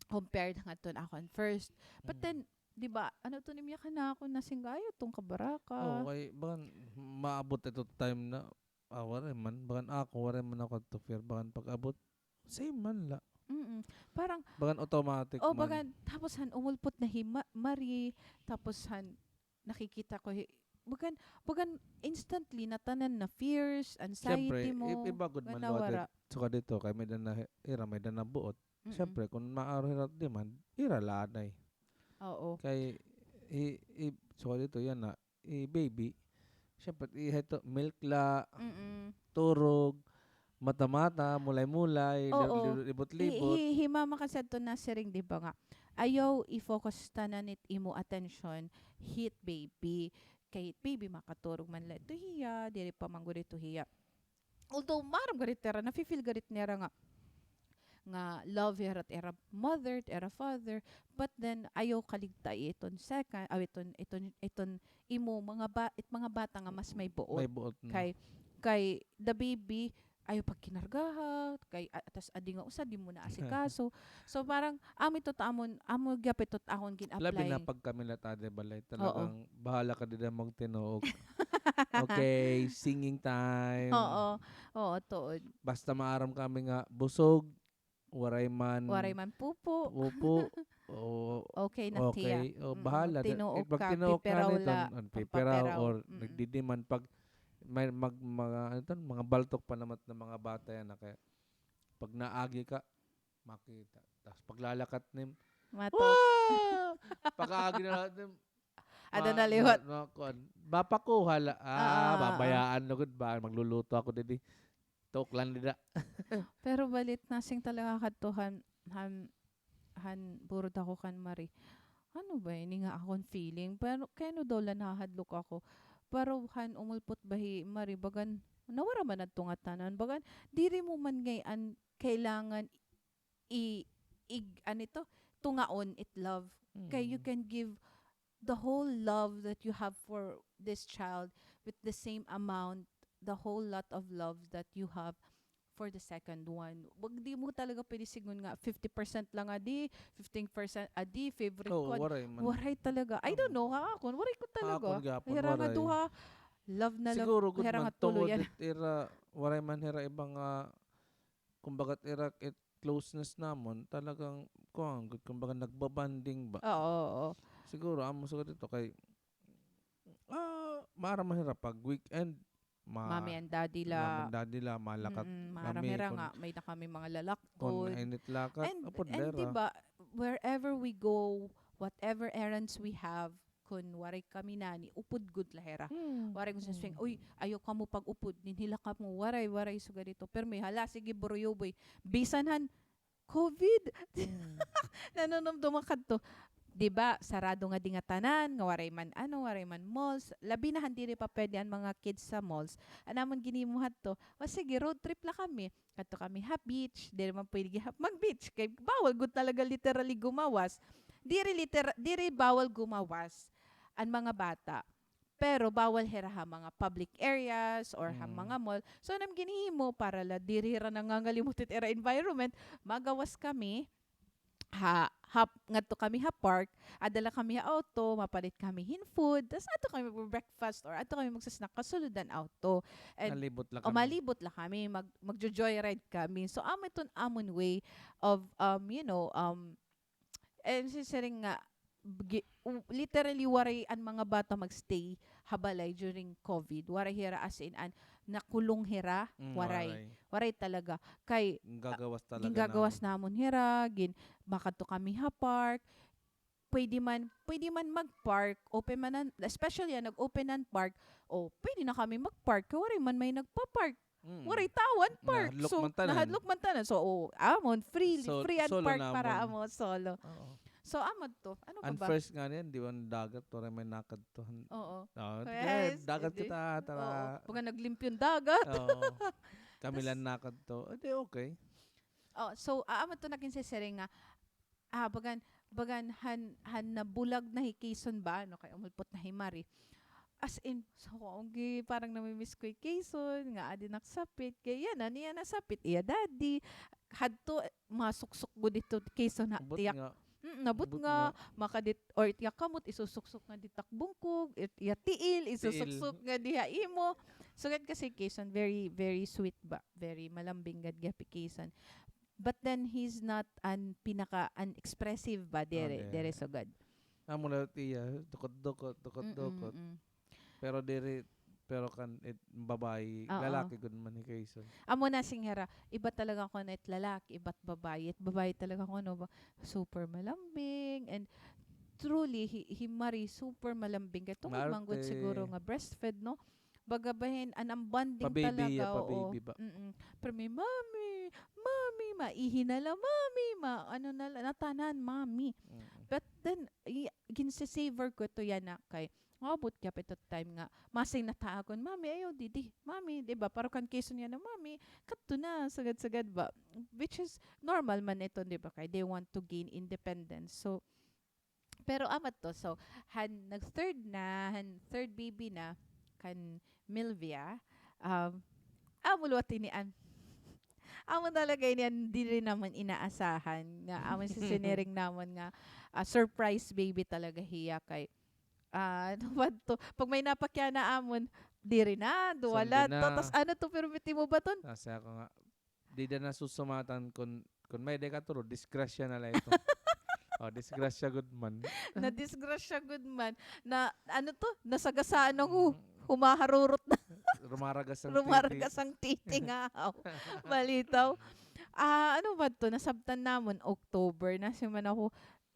compared ngadto han akon first. But Mm. then, di ba, ano to, nimyakan na ako, nasinggay, ayaw tong kabaraka. Oo, kay bagan maabot ito time na, ah, waray man, bagan ako, waray man ako to fear, bagan pag-abot, same man la. Mm-mm. Parang, bagan automatic oh, man. Bagan, tapos han umulpot na hi Ma-, Marie, tapos han nakikita ko hi-, bagan, bagan instantly natanan na fears, anxiety mo, i-, iba gud man nawara. Sukad dito, kay may-ada na hi-, ira, may-ada na buot. Mm-mm. Siyempre, kun maaro hira demand, ira la anay. Oo. Kay, i-, i-, sukad dito, yana, i-baby, syempre, iha ito, milk la, Mm-mm. turog, mata-mata, mulay-mulay, Oo. li-, li-, libot-libot. Hi, hi, hi mama kasi adto nasiring, di ba nga, ayaw i-focus tanan it imo attention hit baby. Kay it baby makaturog man la ito hiya, diri pa man gud ito hiya. Although, maaram gad it ira, nafi-feel gad it nira nga, nga love hira it ira mother, it ira father, but then, ayaw kaligtai iton second, aw, iton, iton, iton imo mga ba-, it mga bata nga mas may buot. May buot na. Kay, kay the baby, ayaw pagkinargaha, kay, a-, tas adi nga usa, di mo na asikaso. So, parang, amo ito ta amon, amo gyapon ito ta akon gin-apply. Labi na pag kami la ta adi balay, Oo. talagang bahala ka dida magtinuok. Okay, singing time. Oo. Oo, tuod. Basta maaram kami nga busog, waray man Waray man pupo. pupo, o Okay na tiya. okay, o, Mm, bahala na. tinuok Eh, pag ka, tinuok na pipiraw nito, la, an pipiraw pagpapiraw. or Mm. nagdidiman pag may mag-, mga, ano ton, mga baltok pa naman na mga bata yana kay pag naagi ka, makita. Tas paglalakat nim, Matok. "Wah!" Pag-aagi na lahat nim, Ada ma-, na liwat. ma-, ma-, kuan. Mapakuha la. Ah, Ah, ah, ah. babayaan na gud ba? Magluluto ako didi. Tok lang dida. Pero balit nasing talaga kadto han, han, han burod ako kan Marie. Ano ba ini nga akon feeling? Pero kay ano daw la nahahadlok ako. Pero han umulpot ba hi Marie, bagan, nawara man adto ngatanan. Bagan, diri mo man ngay-an kailangan i-, ig-, ano ito, tungaon it love. Kay you Mm. can give the whole love that you have for this child with the same amount, the whole lot of love that you have for the second one. Wag, di mo talaga pwede sidngon nga fifty percent lang adi, fifteen percent adi, favorite Oo, ko adi. waray man. Waray talaga. I don't Oo. know, ha, akon, waray ko talaga. Akon gihapon, Hira nga waray. duha, love na love. Siguro gud Hira man nga tulo tungod yan. it ira, waray man hira iba nga, kumbaga, it ira, it closeness namon, talagang, kuwan, kumbaga, nagbabonding ba? Oo, oo. Siguro, amo sugad ito kay, ah, maaram man hira pag weekend, ma-, Mommy and daddy la. mommy and daddy la, malakat Mm-mm, maaram kami, hira kun, nga, may na kami mga kun lalakton. init lakat, And, upod and dera. di ba, wherever we go, whatever errands we have, kun waray kami nani, upod gud la hira. Hmm. Waray gud sa swing, Hmm. "Uy, ayaw kamo pag-upod, dinhi la kamo, waray, waray, sugad ito." Pero may hala, sige, buruyuboy. Bisan han COVID. Hmm. Nanunumdom man kadto. Di ba, sarado nga di nga tanan, nga waray man ano, waray man malls. Labi na han diri pa pwede an mga kids sa malls. An amon ginhimo hadto, o sige, road trip la kami. Kadto kami ha beach, diri man pwede gihap mag-beach kay bawal gud talaga literally gumawas. Diri liter-, diri bawal gumawas an mga bata. Pero bawal hira ha mga public areas or ha Mm. mga mall. So, an am ginhimo para la diri hira nangangalimot it ira environment, magawas kami ha, ha, ngadto kami ha park, ada la kami ha auto, mapalit kami hin food, tas adto kami mag-breakfast or adto kami magsasnack kasulod an auto. And, Malibot la o, kami. malibot la kami, mag-, magjo-joyride kami. So, amo iton amon way of, um, you know, um, and since siring nga, gi-, u-, literally, waray an mga bata magstay ha balay during COVID. Waray hira, as in, an, nakulong hira, Mm, waray. waray. Waray talaga. Kay, Ginggagawas talaga ginggagawas namon. namon hira, gin-, makadto kami ha park. Pwede man, pwede man mag-park, open man an, especially an nag-open an park, o, pwede na kami mag-park, kay waray man may nagpa-park. Mm. Waray tawo an park. Nahadlok So, man tanan. nahadlok man tanan. So, o, amon, free, So, free an solo park para namon. amo, solo. Oo. So, amo to. Ano pa An ba? first nga niyan, di ba, an dagat, waray may nakadto. Oo. Oo, Yes, kaya dagat hindi. kita, tara. Oo. Baga naglimpyo an dagat. Oo. Kami Tas lang nakadto. Eh, di okay. Oh, so, ah, amo to nagin sisiring nga, ah, bagan, bagan han, han nabulag na hi Quezon ba, no, kay umulpot na hi Marie. As in, so, okay, parang namimiss ko hi Quezon, nga adi nak sapit, kay yana, niya na sapit, iya daddy, hadto, eh, masuksok gud didto Quezon ha, Ambot tiyak. nga. Mm, nabot Ambot nga, nga. makadit, or it iya kamot, isusuksok nga didto ak bungkog, it iya tiil, Tiil. isusuksok nga diha imo. Sugad kasi Quezon, very, very sweet ba? Very malambing gad gihap hi Quezon. But then, he's not an pinaka, an expressive ba? Ah, Diri, diri. diri sugad. Amo na it iya, dukot-dukot, dukot-dukot. Mm, mm. Pero diri, pero kan, it, babayi, Oo. lalaki gud man hi Quezon. Amo na sing hira, iba talaga kuno it lalaki, iba it babayi. It babayi talaga kuno ba, super malambing, and truly, hi, hi Marie, super malambing. Kay tungod man gud siguro nga breastfed, no? Baga bahin, an, an bonding talaga, oo. Pa-baby ba? Mm-mm. Pero may, "Mommy, Mommy," maihi na la, "Mommy," ma, ano na la, natanan, "Mommy." Mm-mm. But then, i, ginsa-savor ko ito yana kay, maabot gihap ito time nga, masing nataakon, "Mommy, ayaw didi, Mommy," di ba? Para kan Quezon yana, "Mommy, kadto na, sugad-sugad ba?" Which is normal man ito, di ba? Kay they want to gain independence. So, pero amo to. So, han nag-third na, han third baby na, kan Milvia, um, amo liwat ini an, amo talaga ini an diri namon inaasahan nga, amo sisiniring namon nga, ah, surprise baby talaga hiya kay, ah, ano ba to? Pag may napakiana amon, diri na, duwala to. Tas ano to, permiti mo ba ton? Kasi ako nga, dida na susumatan kun, kun may-ada ikaturod, disgrasya na la ito. O, disgrasya gud man. Nadisgrasya gud man. Na, ano to? Nasagasaan ako. Mm. Humaharurot na. Rumaragas ang titi. Rumaragas ang titi nga. Malitaw. Ah, ano ba to? Nasabtan namon, October. Nasiring man ako,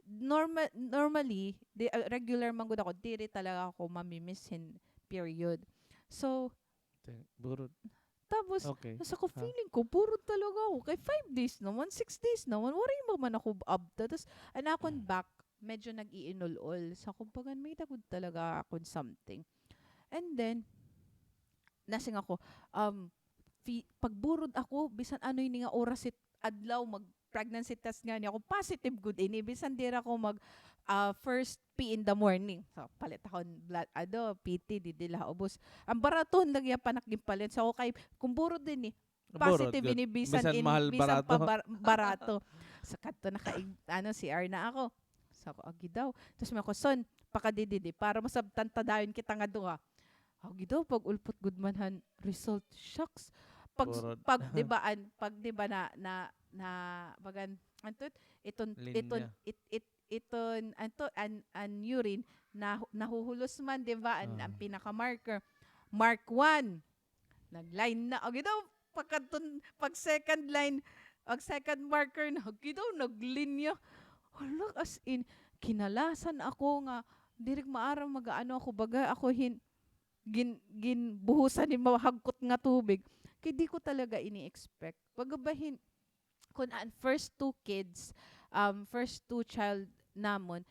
normal, normally, di, ah, regular man gud ako, diri talaga ako mamimiss hin period. So, burod. Tapos, nasa ko, feeling ko, burod talaga ako. Kay five days naman, six days naman, waray pa man ako abta. Tas, an akon back, medyo nag-iinul-ol. Sa kumbaga, may-ada gud talaga akon something. And then, nasiring ako, um, fi-, pagburod ako, bisan ano ini nga oras it adlaw, mag-, pregnancy test ngani ako, positive gud ini, bisan diri ako mag, ah, first pee in the morning. So, palit ako hin blood, ano, P T, didi la ha ubos. An barato lagi an panak ginpalit. So, ako kay, kun burod ini, positive ini, bisan in, bisan pa bar-, barato. So, kadto na kay, ano, C R na ako. So, ako, agi daw. Tas may ako, "Son, pakadi didi, para masabtan ta dayon kita nga duha." Agi daw, pag-ulpot gud man han result, shucks. Pag, pag, di ba, an, pag, di ba, na, na, na, bagan, antot, iton, iton, it, it, iton, anto, an, an urine, na, nahuhulos man, di ba, an, an pinaka-marker. Mark one. Nag-line na. Agi daw, pagkadton, pag second line, pag second marker na, agi daw, naglinya. Hala, as in, kinalasan ako nga, diri ko maaram mag-aano ako, baga ako hin-, gin-, ginbuhusan hin mahagkot nga tubig. Kay di ko talaga ini-expect. Baga bahin, kun an first two kids, um, first two child namon,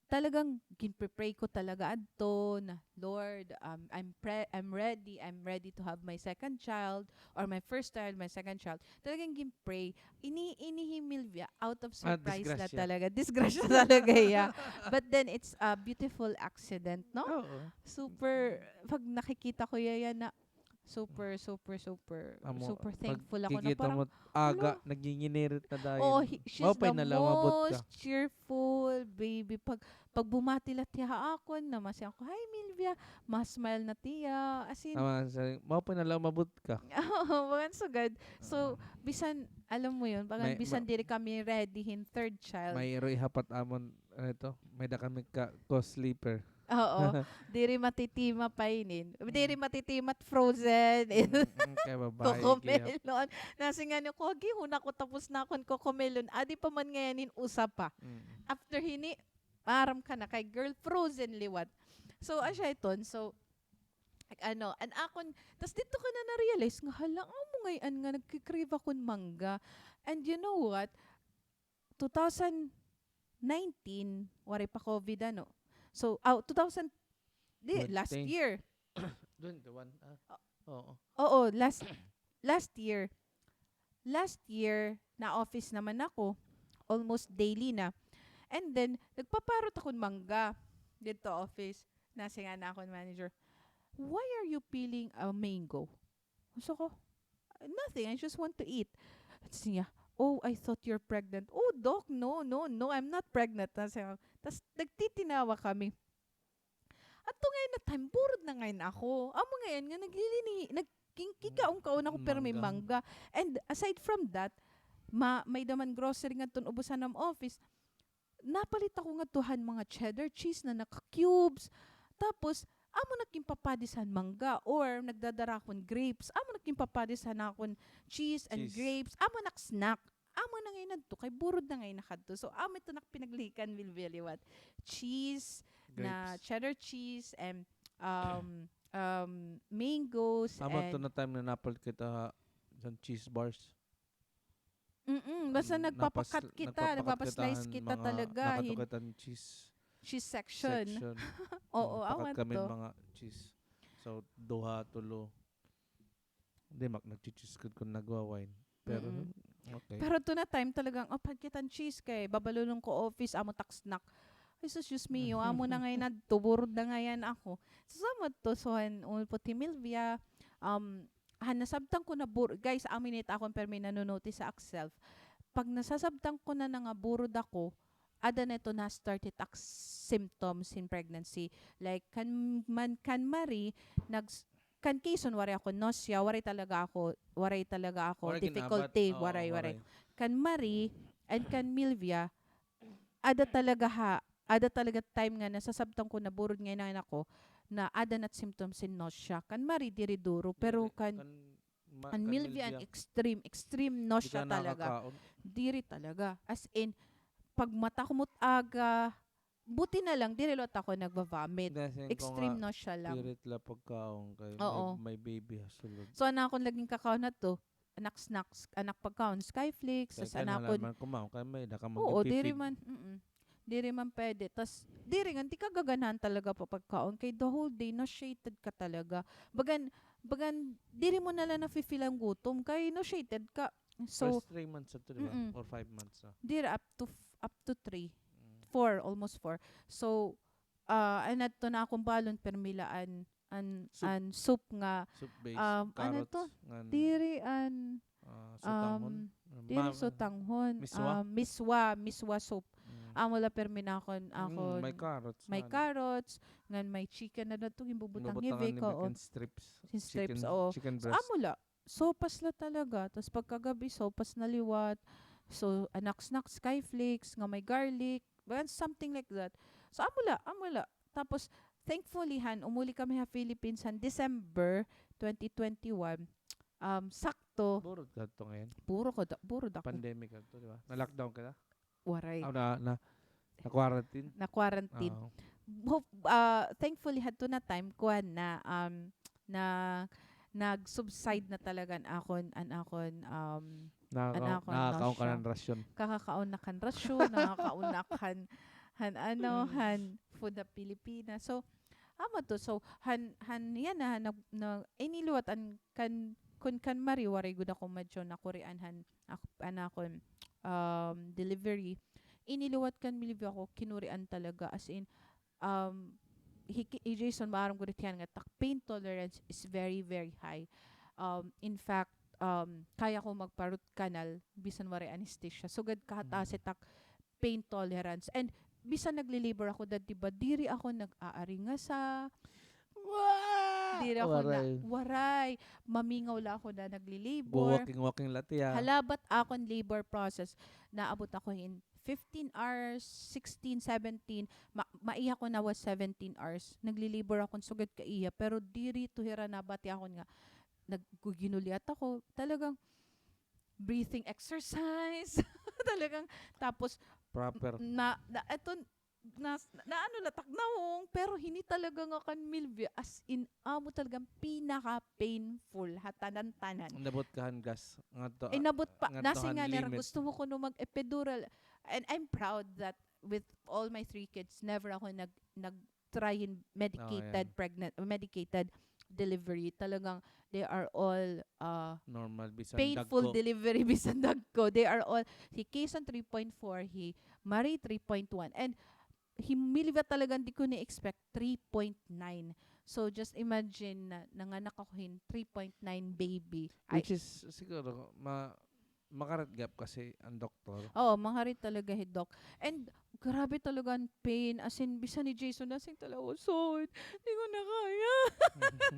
talagang ginpe-pray ko talaga adto na, "Lord, um, I'm pre-, I'm ready, I'm ready to have my second child, or my first child, my second child." Talagang gin-pray. Ini, ini hi Milvia, out of surprise la talaga. Disgrasya talaga hiya. But then, it's a beautiful accident, no? Oo. Super, pag nakikita ko hiya yana, super, super, super, super thankful ako na parang, aga, nagnginginirit na dayon. Oh, she's the most cheerful baby. Pag, pag bumati la hiya ha akon, namasiring ako, "Hi, Milvia." Ma-smile na hiya. As in, maupay na la umabot ka. Oo, mga sugad. So, bisan, alam mo yun, parang bisan diri kami ready hin third child. May iro ihapat amon, ano ito, may-ada kami ka co-sleeper. Oo. Diri matitima pa inin. Diri matitima it Frozen. Mm, mm, kay babae, Cocomelon. Nasiring ngani ako, "Agi, huna ko tapos na akon Cocomelon." Adi pa man ngay-an hin usa pa. Mm. After hini, maaram ka na kay girl, Frozen liwat. So, asya iton. So, like, ano, an akon, tas didto ko na na-realize nga, hala, amo ngay-an nga nagki-crave akon mangga. And you know what? Two thousand nineteen, waray pa COVID, ano. So, aw, two thousand, di, last year. Twenty-one, ah. Oo. Oo, last, last year. Last year, na-office naman ako. Almost daily na. And then, nagpaparot akon mangga didto office. Nasiring an akon manager, "Why are you peeling a mango?" Sabi ko, "Nothing, I just want to eat." Sabi niya, "Oh, I thought you're pregnant." "Oh, Doc, no, no, no, I'm not pregnant." Tas, tas nagtitinawa kami. Adto ngay-an na time, burod na ngay-an ako. Amo ngay-an nga naglilini, nagkingkikaon-kaon ako, pero may mangga. And aside from that, ma-, may-ada man grocery ngadton ubusan han office. Napalit ako ngadto han mga cheddar cheese na naka-cubes. Tapos, amo na ak ginpapadis han mangga, or nagdadara akon grapes. Amo na ak ginpapadis han akon cheese and grapes. Amo na ak snack. amo na ngay-an adto, kay burod na ngay-an ak hadto. So, amo ito nak pinaglikan, Milvia, liwat. Cheese, na cheddar cheese, and, um, um, mangoes, amo adto na time na napalit kita han cheese bars. Mm-mm, basta nagpapakat kita, nagpapa-slice kita talaga hin cheese section. Nakatukat an cheese section. Oo, awan to. Nagpapakat kami hin mga cheese. So, duha, tulo. Di, mak-, nagchi-cheese gud kon nagwa-wine. Pero, okay. Pero adto na time talagang, oh, pagkit an cheese kay babalulon ko office, amo tak snack. Ay, sus, Diyos mio, amo na ngay-an adto, burod na ngay-an ako. So, amo adto, so, han umulpot hi Milvia, um, han nasabtan ko na bur-, guys, amo ini it akon permi nano-notice ha ak self. Pag nasasabtan ko na na nga burod ako, ada na ito na-start it ak symptoms hin pregnancy. Like, kan man, kan Marie, nag-, kan Kayson, waray ako nausea, waray talaga ako, waray talaga ako difficulty, waray, waray. Kan Marie and kan Milvia, ada talaga ha, ada talaga time nga nasasabtan ko na burod ngay-an ako, na ada na it symptoms hin nausea. Kan Marie, diri duro, pero kan, kan Milvia, an extreme, extreme nausea talaga. Diri talaga. As in, pag mata ko mot aga, buti na lang, diri liwat ako nagva-vomit. Extreme nausea lang. Pirit la pagkaon kay may, may baby ha sulod. So, an akon laging kakaon hadto, an ak snacks, an ak pagkaon, Skyflix, tas an akon, kay may da ka magtipid. Oo, diri man, mm-mm. Diri man pwede. Tas, diri nga, di ka gaganahan talaga pa pagkaon. Kay the whole day, nauseated ka talaga. Bagan, bagan, diri mo na la nafi-feel an gutom. Kay nauseated ka. So, first three months na to, di ba? Mm-mm. Or five months na? Diri, up to f-, up to three. Mm. Four, almost four. So, ah, an adto na akon balon, permi la an, an soup nga, soup base, um, ano to? Carrots, ngan, diri an, ah, sotanghon. Um, diri sotanghon. Miswa? Um, miswa, miswa soup. Mm. Amo la permi an akon, akon, may carrots, ngan may chicken na adto, ginbubutang hin Vic, oo. Strips. Hin strips, oo. Chicken breast. So, amo la. Sopas la talaga. Tas pagkagab-i, sopas na liwat. So, an ak snack, Skyflix, nga may garlic, something like that. So, amo la, amo la. Tapos, thankfully, han, umuli kami ha Philippines han December twenty twenty-one. Um, sakto. Burod ka hadto ngay-an? Burod ko da-, burod ako. Pandemic hadto, di ba? Na-lockdown ka na? Waray. Aw, na, na, na-quarantine? Na-quarantine. Ah. Hope, ah, thankfully, hadto na time, kuan na, um, na, nag-subside na talaga an akon, an akon, um, an akon nausea. Nakakaon ka na han rasyon. Kakakaon na kan rasyon, nakakaon na kan, han ano, han food ha Pilipinas. So, amo to. So, han, han, yana, han, na, na, ini liwat an kan, kon kan Marie, waray gud ako madyo nakurian han, ak-, an akon, um, delivery. Ini liwat kan Milvia ako kinurian talaga, as in, um, hi, hi Jason, maaram gud it hiya nga tak pain tolerance is very, very high. Um, in fact, um, kaya ko magpa-root canal bisan waray anesthesia. Sugad kahataas it ak pain tolerance. And bisan nagli-labor ako dati ba, diri ako nag-aaringasa. Diri ako na, waray. Mamingaw la ako na nagli-labor. Walking, walking la tiya. Halabat akon labor process, naabot ako hin fifteen hours, sixteen, seventeen, ma-, maiha ko na was seventeen hours. Nagli-labor ako sugad kaiha, pero diri to hira nabati akon nga nagguginuliat ako. Talagang breathing exercise. Talagang, tapos, proper. Na, na, eto, na, na ano, nataknawong, pero hini talaga nga kan Milvia, as in, amo talagang pinaka-painful, ha tanan-tanan. Inabot ka han gas, ngadto, inabot pa, ngadto han limit. Nasiring nga nira, gusto mo kuno mag-epidural. And I'm proud that with all my three kids, never ako nag, nag, try hin medicated pregnant, medicated delivery. Talagang they are all, uh, normal, bisan painful delivery, bisan dagko. They are all, hi Kayson three point four, hi Marie three point one. And hi Milvia talagang di ko ni-expect, three point nine. So, just imagine na nanganak ako hin three point nine baby. Which is, siguro, ma-, Makarit gihap kasi an doktor. Oo, makarit talaga hi Doc. And grabe talaga an pain. As in, bisan hi Jason, as in, talaga, "Sakit, di ko na kaya."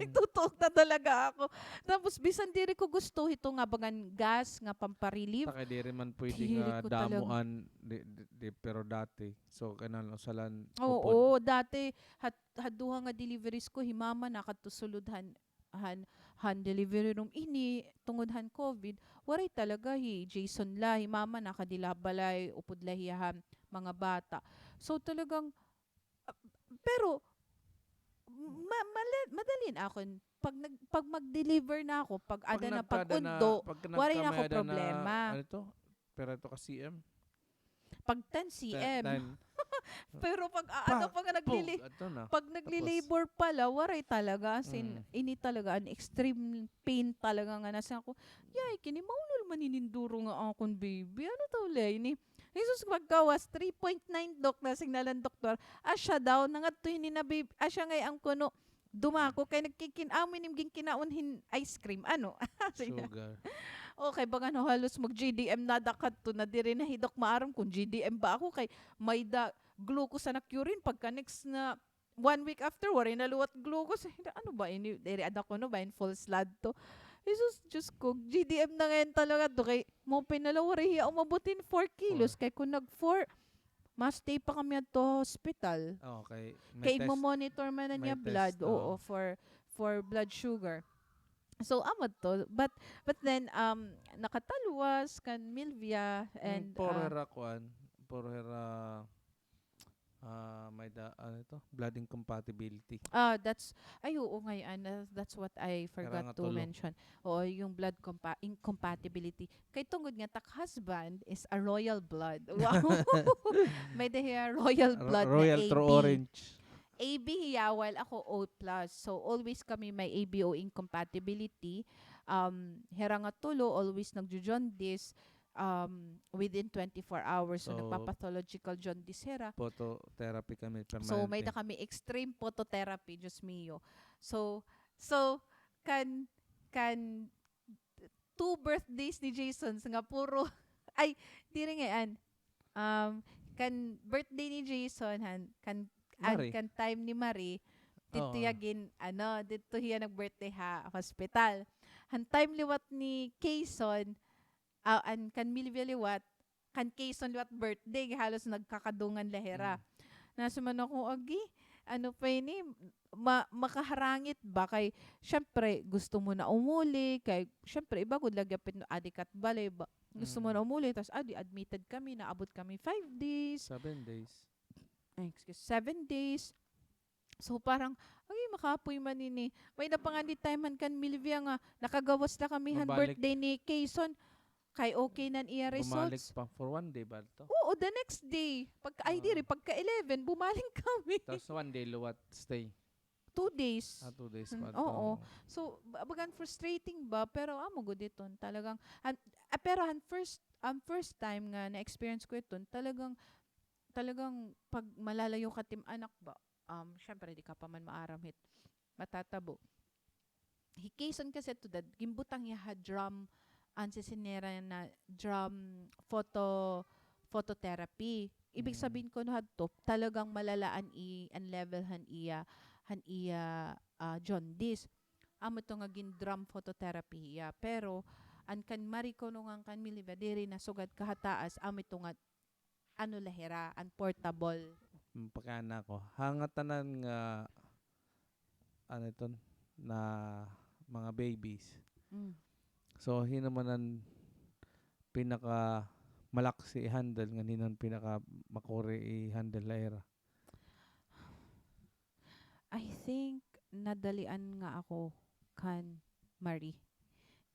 Nagtutuok na talaga ako. Tapos, bisan diri ko gusto hito nga bagan gas nga pampa-relief. Kay diri man pwede nga damo an, di, di, di, pero dati. So, kailangan usalan upod. Oo, dati, hat-, ha duha nga deliveries ko, hi mama nakadto sulod han han, han delivery room ini, tungod han covid, waray talaga. Hi Jason la, hi mama nakadi la ha balay, upod la hiya han mga bata. So, talagang, ah, pero, ma-, mala-, madali na akon, pag nag-, pag mag-deliver na ako, pag ada na, pag-undo, waray na ako problema. Ano ito? Pira ito ka C M? Pag ten C M. Ten. Pero pag, ah, ano, pag naglili-, pag naglilibor pala, waray talaga. As in, ini talaga, an extreme pain talaga nga nasa ako. Yay, kini maulol man ini hin duro nga akon baby. Ano daw la ini? Jesus, pagkawas, three point nine, Dok, nasingnan han doktor. Asya daw, nangadto hini na baby. Asya ngay-an kuno, dumako kay nagkikin-, amo ini ginkinaon hin ice cream. Ano? Sugar. Okay, baga no, halos mag-G D M na ada kadto, na diri na hi Doc maaram kon G D M ba ako kay may-ada glucose an ak-urine, pagka next na one week after, waray na liwat glucose. Ano ba ini? Diri ada kuno ba hin false blood to? Jesus, Diyos ko, G D M na ngay-an talaga to kay maupay na la waray hiya umabot hin four kilos. Kay kon nag-four, ma-stay pa kami adto ha hospital. Okay. Kay imo-monitor man an iya blood, oo, for, for blood sugar. So, amo to. But, but then, um, nakatalwas kan Milvia and, puro hira kuan, puro hira, ah, may-ada, ano ito? Blood incompatibility. Ah, that's, ay, oo, ngay-an, ah, that's what I forgot to mention. Oo, yung blood compa-, incompatibility. Kay tungod nga tak husband is a royal blood. Wow. May-ada hiya royal blood na A B. Royal True Orange. A B hiya, while ako O plus. So, always kami may A B O incompatibility. Um, hira nga tulo, always nagjo-jaundice, um, within twenty-four hours. So, nagpa-pathological jaundice hira. Phototherapy kami permanente. So, may-ada kami extreme phototherapy, Diyos mio. So, so, kan, kan two birthdays ni Jason nga puro, ay, diri ngay-an. Um, kan birthday ni Jason, han, kan, an, kan time ni Marie, didto hiya gin-, ano, didto hiya nag-birthday ha hospital. Han time liwat ni Kayson, ah, an kan Milvia liwat, kan Kayson liwat birthday, halos nagkakadungan la hira. Nasiring man ako, agi, ano pa ini, ma-, makaharangit ba? Kay, syempre, gusto mo na umuli, kay, syempre, iba gud la gihapon adi ka ha balay ba. Gusto mo na umuli, tas adi, admitted kami, naabot kami five days. Seven days. Ay, excuse, seven days. So, parang, ay, makapoy man ini. May-ada pa ngani time han kan Milvia nga, nakagawas na kami han birthday ni Kayson. Kay okay na an iya results. Bumalik pa for one day ba to? Oo, the next day. Pagka, ay, diri, pagka eleven, bumalik kami. Tas one day liwat stay. Two days. Ah, two days pa to. Oo. So, ba-, bagan frustrating ba? Pero amo gud iton. Talagang, han, ah, pero han first, an first time nga na-experience ko iton, talagang, talagang pag malalayo ka it im anak ba, um, syempre, di ka pa man maaram hit matatabo. Hi Kayson kasi to dad, ginbutang hiya ha drum, an sisinera na drum photo, phototherapy. Ibig sabihin kuno hadto, talagang malala an i-, an level han iya, han iya, ah, jaundice. Amo to nga gin-drum phototherapy hiya. Pero, an kan Marie kuno ngan kan Milvia, diri na sugad kahataas, amo to nga ano la hira, an portable. Mm, pagkaana ko. Ha ngatanan nga, ano iton, na mga babies. Mm. So, hin-o man an pinakamalaksi i-handle, ngan hin-o an pinakamakuri i-handle la ira? I think nadalian nga ako kan Marie.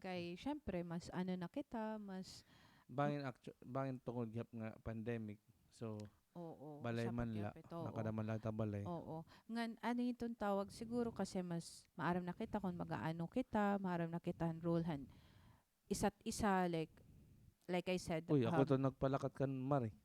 Kay, syempre, mas ano na kita, mas bangin actu-, bangin tungod gihap nga pandemic. So, oo, balay man la, nakada man la ta balay. Oo. Ngan, ano iton tawag, siguro kasi mas maaram na kita kon mag-aano kita, maaram na kita han role han isa't isa, like, like I said, uy, ako to nagpalakat kan Marie.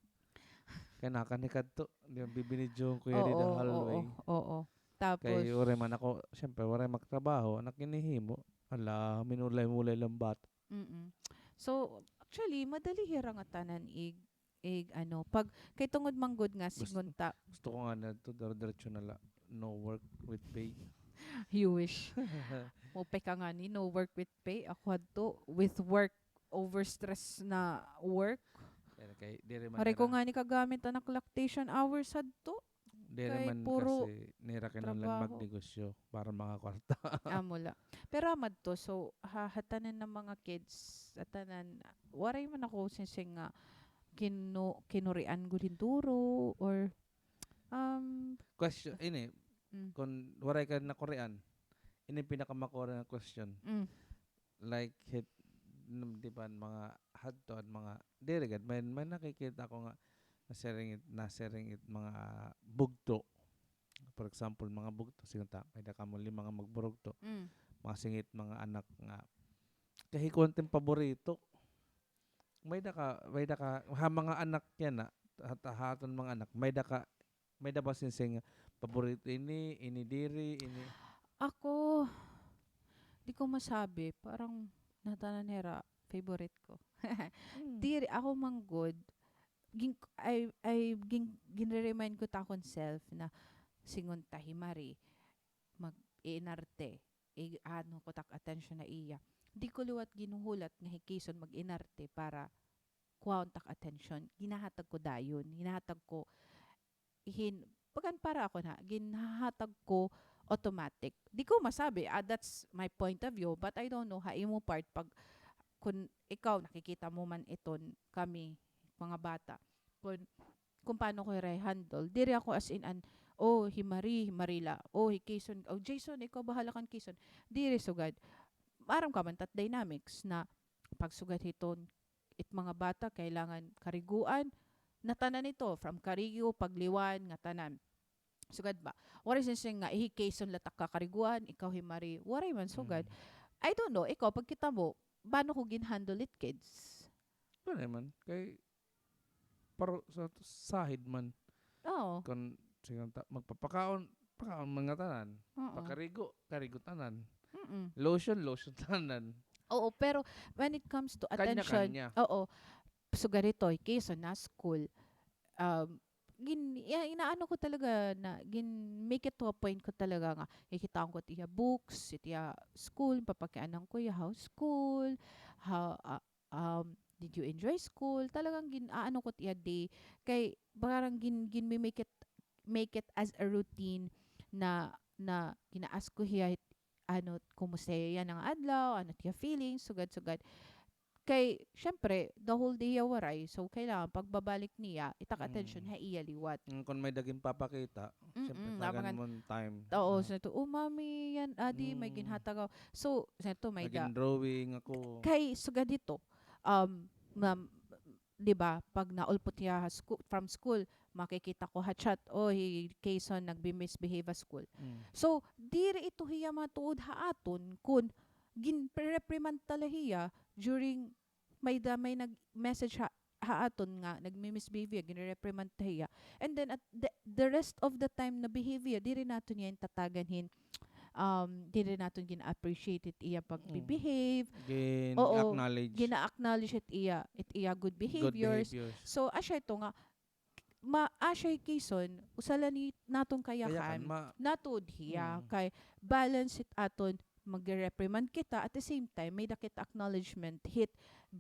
Kay nakada hikadto, di ba, bibinidyohon ko hiya dida hallway. Oo, oo. Tapos kay waray man ako, syempre, waray magtrabaho, an ak ginhihimo, hala, minulay-mulay la an bata. Mm-mm. So, actually, madali hira ngatanan ig ig, ano, pag, kay tungod man gud nga, sigunta. Gusto ko ngani adto, dire-diretso na la, no work with pay. You wish. Maupay ka ngani, no work with pay. Ako hadto, with work, overstress na work. Pero kay, diri man. Waray ko ngani kagamit an ak lactation hours hadto. Diri man kasi nira kinahanglan magnegosyo para mga kwarta. Amo la. Pero amo adto, so, ha, ha tanan nga mga kids, ha tanan, waray man ako sinsing nga kinu-, kinurian gud hin duro or, um, question, ini, kon waray ka nakurian, ini pinakamakuri nga question. Like, hit, di ba, mga hadto, mga, diri gad, may, may nakikita ko nga, nasiring it, nasiring it mga bugto. For example, mga bugto, sige ta, may da kamo lima nga magburugto. Mga singit, mga anak nga, kay hikuan it im paborito. May da ka, may da ka, ha mga anak yana, ha, ha aton mga anak, may da ka, may da ba sinsing paborito ini, ini diri, ini? Ako, di ko masabi, parang natanan hira, favorite ko. Diri, ako man gud, gin-, ay, ay, gin-, ginre-remind ko ta akon self na singon ta hi Marie, mag-iinarte, i-, ano ko tak attention ha iya. Di ko liwat ginhuhulat nga hi Kayson mag-inarte para kuhaon tak attention. Ginahatag ko dayon, ginahatag ko hin-, bagan para ako na, ginhahatag ko automatic. Di ko masabi, ah, that's my point of view, but I don't know, ha imo part, pag, kun ikaw, nakikita mo man iton kami, mga bata, kun, kun paano ko hira i-handle, diri ako as in an, "Oh, hi Marie, hi Marie la. Oh, hi Kayson, oh, Jason, ikaw bahala kan Kayson." Diri sugad. Maaram ka man tat dynamics na pagsugad hiton it mga bata, kailangan kariguan, natanan ito, from karigo, pagliwan, ngatanan. Sugad ba? Waray sinsing nga, hi Kayson la tak kakariguan, ikaw hi Marie, waray man sugad. I don't know, ikaw, pagkita mo, paano ko gin-handle it, kids? Waray man. Kay, paro sa, sahid man. Oo. Kon, sige ta, magpapakaon, pakaon man ngatanan. Oo. Pakarigo, karigo tanan. Mm-mm. Lotion, lotion tanan. Oo, pero when it comes to attention, kanya-kanya. Oo. Sugad ito, hi Kayson na school, um, gin-, ya-, inaano ko talaga na, gin-make it to a point ko talaga nga, kikitaon ko it iya books, it iya school, papakianan ko iya, how's school, ha, ah, um, did you enjoy school? Talagang gin-aano ko it iya day. Kay parang gin-, gin-, mi-make it, make it as a routine na, na gina-ask ko hiya, ano, kumusta hiya yana nga adlaw, ano it iya feelings, sugad-sugad. Kay, syempre, the whole day hiya waray. So, kailangan pagbabalik niya, itak attention ha iya liwat. Mm, kon may da ginpapakita, syempre, tagan mo time. Oo, so, "Oh, mommy, yan, adi, may ginhatag ako." So, so, may da. Nagin-drawing ako. Kay, sugad hito, um, ma'am, di ba, pag naulpot hiya ha scho-, from school, makikita ko ha chat, "Oh, hi Kayson nagbi-misbehave ha school." Mm. So, diri ito hiya matuod ha aton kun gin-reprimand ta la hiya during, may da, may nag-message ha, ha aton nga nagmi-misbehave hiya, gin-reprimand ta hiya. And then at the, the rest of the time na behave hiya, diri naton hiya tatagan hin, um, diri naton gin-appreciate it iya pagbe-behave. Oo, gina-acknowledge it iya, it iya good behaviors. So, asya ito nga, ma-, asya hi Kayson, usa la ni naton kayakan, natuod hiya, kay balance it aton, magre-reprimand kita, at the same time, may da kita acknowledgement hit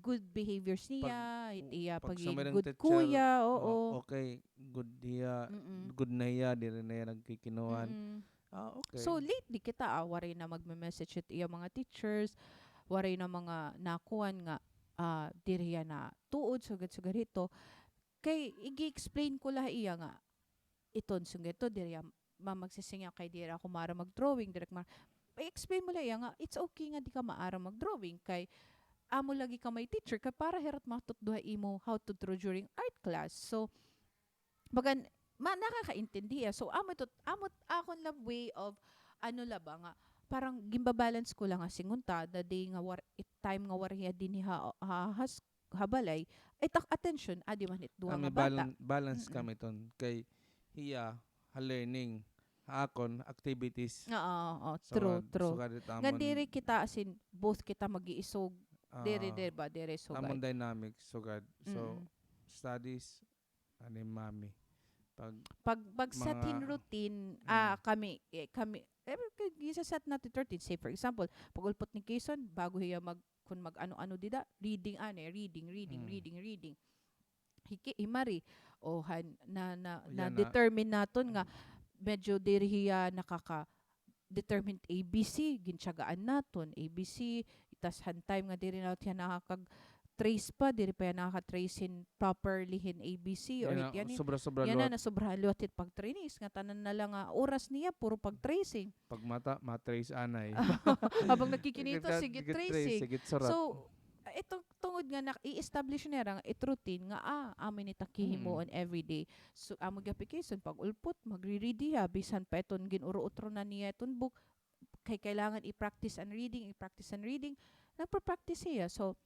good behaviors niya, hit iya pagiging good kuya, oo. Okay, good hiya, good na hiya, diri na hiya nagkikinuan. Ah, okay. So, lately kita, ah, waray na magme-message it iya mga teachers, waray na mga nakuan nga, ah, diri hiya natuod, sugad-sugad hito. Kay igi-explain ko la ha iya nga, iton, sugad hito, diri hiya ma-, magsisingyaw kay diri ako maaram mag-drawing, diri ako ma-, i-explain mo la iya nga, it's okay nga di ka maaram mag-drawing, kay amo lagi ka may teacher, kay para hira it matutdo ha imo how to draw during art class. So, bagan, ma-, nakakaintindi hiya. So, amo ito, amo it akon la way of, ano la ba nga, parang ginba-balance ko la nga singon ta, the day nga war-, it time nga waray hiya dinhi ha, ha, ha s-, ha balay, itak attention, adi man hit duha nga bata. Balance kami ton. Kay hiya, ha learning, ha akon, activities. Oo, oo, true, true. Ngan diri kita, as in, both kita mag-iisog. Diri, diri ba, diri sugad. Amon dynamic, sugad. So, studies, ani, mommy. Pag, pag set hin routine, ah, kami, eh, kami, eh, gisa-set naton routine. Say, for example, pag-ulpot ni Kayson, bago hiya mag-, kun mag-ano-ano dida, reading, ani, reading, reading, reading, reading. kiki-, himari. O han, na, na, na-determine naton nga medyo diri hiya nakaka-, determine A B C, gintiyagaan naton A B C, tas han time nga diri na hiya nakakag-trace pa, diri pa hiya nakaka-trace hin properly hin A B C or hit yan, sobra-sobra liwat. Yana, nasobrahan liwat hit pag-trainings, nga tanan na la nga oras niya, puro pag-tracing. Pagmata, ma-trace anay. Habang nagkikinita, sige, tracing. Sige, surat. So, ito, tungod nga nak-, i-establish nira it routine nga, ah, amo ini it ak hihimuon everyday. So, amo gihapon it Kayson, pag-ulpot, magre-read hiya, bisan pa iton gin-uro-utro na niya iton book, kay kailangan i-practice an reading, i-practice an reading, nagpa-practice hiya. So,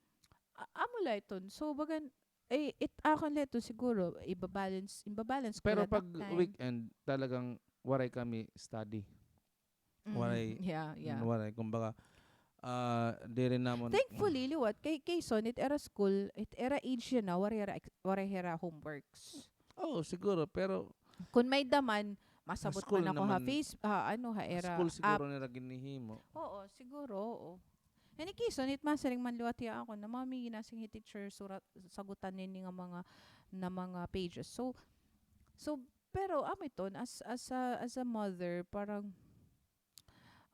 a-, amo la iton. So, bagan, eh, it akon la iton siguro, iba-balance, iba-balance ko la that time. Pero pag weekend, talagang waray kami study. Waray, yeah, yeah. Waray. Kumbaga, ah, diri namon. Thankfully, liwat, kay, kay Kayson, it ira school, it ira age yana, waray hira ex-, waray hira homeworks. Oo, siguro, pero kon may-ada man, masabot man ako ha Face-, ha, ano, ha ira app. School siguro nira ginhihimo. Oo, siguro, oo. Ini Kayson, it masiring man liwat hiya akon na, "Mommy, ginasiring hi teacher, surat, sagutan nini nga mga, na mga pages." So, so, pero, amo iton, as, as a, as a mother, parang,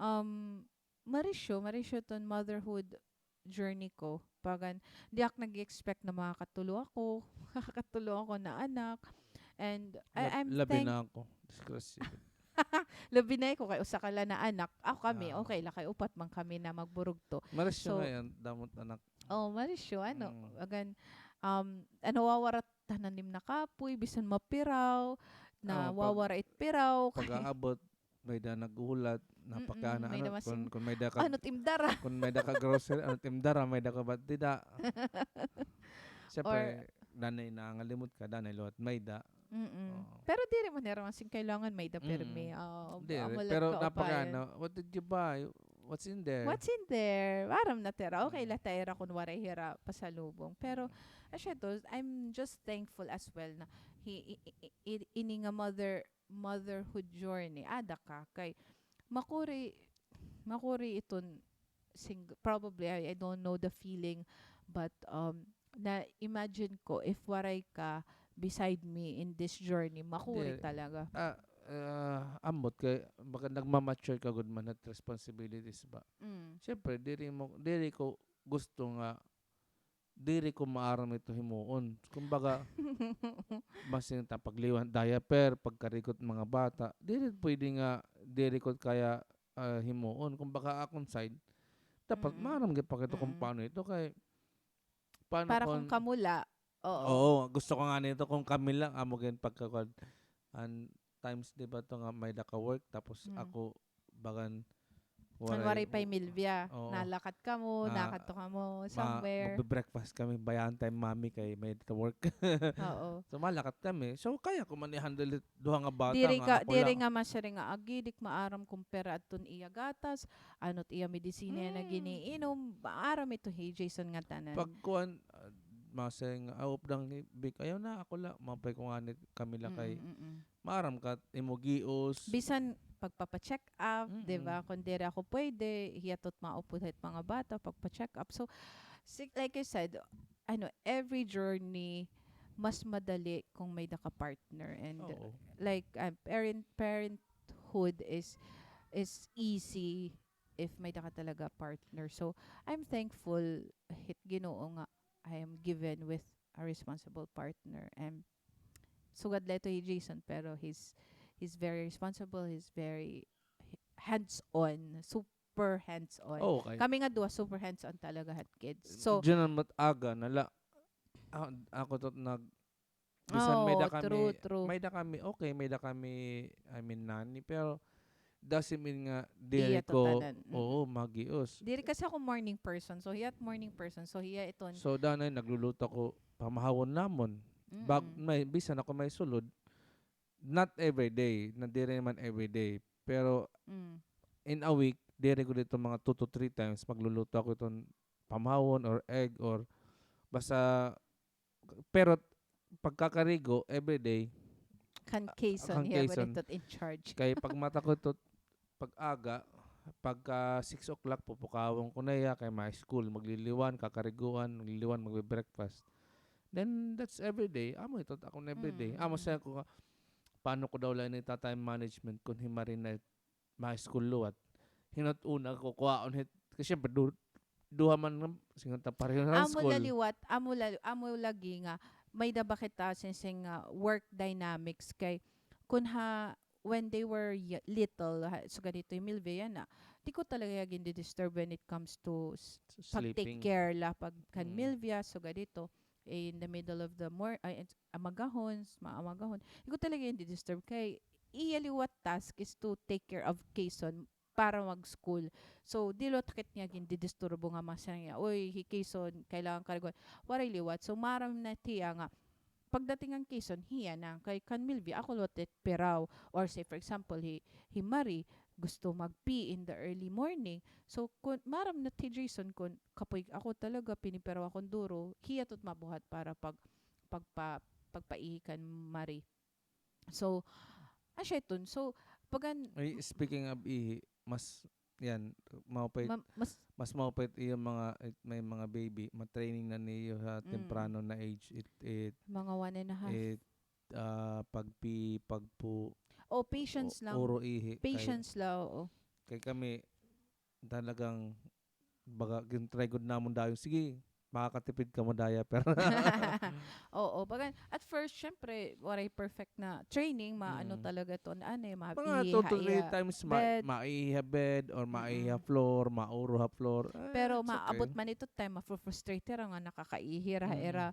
um, marisyo, marisyo iton motherhood journey ko. Bagan, di ak nag-expect na makakatulo ako, makakatulo ako na anak. And I, I'm thank- Labi na ako. Disgrasya. Labi na ako kay usa ka la na anak. Ako kami, okay la kay upat man kami na magburugto. Marisyo ngay-an, damo it anak. Oh, marisyo, ano, agan, um, nawawara tanan nim na kapoy, bisan mapiraw, nawawara it piraw. Pag-aabot, may-ada naghuhulat, napakaana, ano, kun, kun may-ada ka, ano it im dara? Kun may-ada ka grocery, ano it im dara, may-ada ka ba dida? Siyempre, danay nangalimot ka, danay liwat may-ada. Mm-mm. Oo. Pero diri man nira masing kailangan may-ada pirmi. Oo, diri, amo la pero kaupayan. Napakaano, "What did you buy? What's in there?" What's in there? Aram na tira. Okay la ta ira kun waray hira pasalubong. Pero, asya to, I'm just thankful as well na hi-, i-, i-, i-, ini nga mother, motherhood journey, ada ka kay makuri, makuri iton sing-, probably, I, I don't know the feeling, but, um, na-imagine ko, if waray ka beside me in this journey, makuri talaga. Ah, ah, ambot kay, baka nagmamature ka gud man at responsibilities ba? Mm. Siyempre, diri mo, diri ko gusto nga diri ko maaram ito himuon. Kumbaga, basin ta pagliwan diaper, pagkarigot mga bata, diri pwede nga diri ko kaya, ah, himuon. Kumbaga, akon side, dapat maaram gihap ako kun paano ito kay paano para kun kamo la. Oo. Oo, gusto ko ngani ito kun kami la, amo gihap pagkakuan. An times, di ba, to nga may-ada ka work, tapos ako, bagan, waray pay milbya. Oo. Nalakat kamo, nakadto kamo somewhere. Magbe-breakfast kami, bayaan ta hi mommy kay may-ada ka work. Oo. So, malakat kami. So, kaya ko man i-handle it duha nga bata nga ako la. Diri nga masiring nga, agi, di ko maaram kun pira adton iya gatas, ano it iya medisina nga gin-iinom, maaram ito hi Jason nga tanan. Pag kuan, ah, masiring nga, ah, updang hi Vic, ayaw na, ako la, maupay ko ngani kami la kay maaram ka, imo gios. Bisan pagpapa-check up, di ba? Kun diri ako pwede, hiya ito it maupod hit mga bata, pagpa-check up. So, si-, like I said, ano, every journey, mas madali kung may-ada ka partner. And, like, uh, parent, parenthood is, is easy if may-ada ka talaga partner. So, I'm thankful hit Ginoo nga I am given with a responsible partner. And sugad la ito hi Jason, pero he's, he's very responsible, he's very h-, hands-on, super hands-on. Oo, kay kami nga duha, super hands-on talaga hit kids. So, diyan ang mat-, aga na la, ah, ako to nag-, bisan may-ada kami, may-ada kami, okay, may-ada kami, I mean, nanny, pero doesn't mean nga diri ko, oo, magios. Diri kasi ako morning person. So, hiya it morning person. So, hiya iton. So, danay, nagluluto ako, pamahawon namon. Bag-, may, bisan ako may sulod, not every day, na diri man every day. Pero, in a week, diri ko dito mga two to three times, magluluto ako iton pamahawon or egg or basta Pero pagkakarigo, everyday, kan Kayson, hiya ba didto in charge? Kay pagmata ko ito, pag-aga, pagka six o'clock, pupukawon ko na hiya, kay may school, magliliwan, kakariguan, magliliwan, magbe-breakfast. Then, that's everyday. Amo ito, akon everyday. Amo siya ko nga, paano ko daw la ini ta-time management kon hi Marie na ma-school liwat. Hin-o it una ko kuhaon hit, kay siyempre, du-, duha man nga, singon ta pareho na school. Amo la liwat, amo la, amo lagi nga, may-ada ba kita singsing nga work dynamics kay, kon ha, when they were y-, little, ha, sugad hito hi Milvia yana, di ko talaga hiya gindi-disturb when it comes to s-, pag-take care la, pag kan Milvia, sugad hito, in the middle of the mor-, ay, it's, amagahon, s-, maamagahon. Di ko talaga hiya gindi-disturb kay iya liwat task is to take care of Kayson para mag-school. So, di liwat kita niya gindidisturbo nga masiring hiya, "Uy, hi Kayson, kailangan kariguan." Waray liwat. So, maaram na hiya nga, pagdating han Kayson, hiya na. Kay kan Milvia, ako liwat it piraw. Or say, for example, hi, hi Marie, gusto mag-pee in the early morning. So, kun, maaram na hi Jason kun kapoy ako talaga, pinipiraw akon duro, hiya ito it mabuhat para pag, pagpa-, pagpaihi kan Marie. So, asya iton. So, pagan- Ay, speaking of ihi, mas, yan, maupay, ma-, mas, mas maupay it iyo mga, it, may mga baby, ma-training na niyo ha temprano na age, it, it, mga one and a half. It, ah, pagpi-, pagpu-, o, patience lang. Uro ihi. Patience lang, oo. Kay kami, talagang baga, gin-try gud namon dayon. Sige, makakatipid kamo diaper. Oo, baga, at first, syempre, waray perfect na training, maano talaga iton, ano, eh, mga two to three times, ma-, maihi ha bed or maihi ha floor, mauro ha floor. Ah, pero it's okay. Maabot man ito time, ma-frustrate hira nga nakakaihi hira ha ira,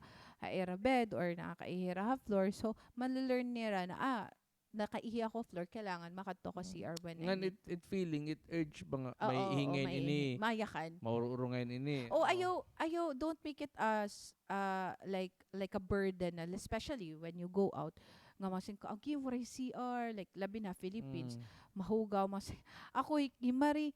ha ira bed or nakakaihi hira ha floor. So, mali-learn nira na, ah, nakaihi ako floor, kailangan makadto ako C R when I need to. Ngan it, it feeling, it urge ba nga, oo, maihi ngay-an ini. Mayakan. Mauro-uro ngay-an ini. Oh, ayaw, ayaw, don't make it as, ah, like, like a burden na, especially when you go out. Nga masiring ka, "Agi, waray C R," like, labi na Philippines. Mahugaw, masiring. Ako, hi, hi Marie,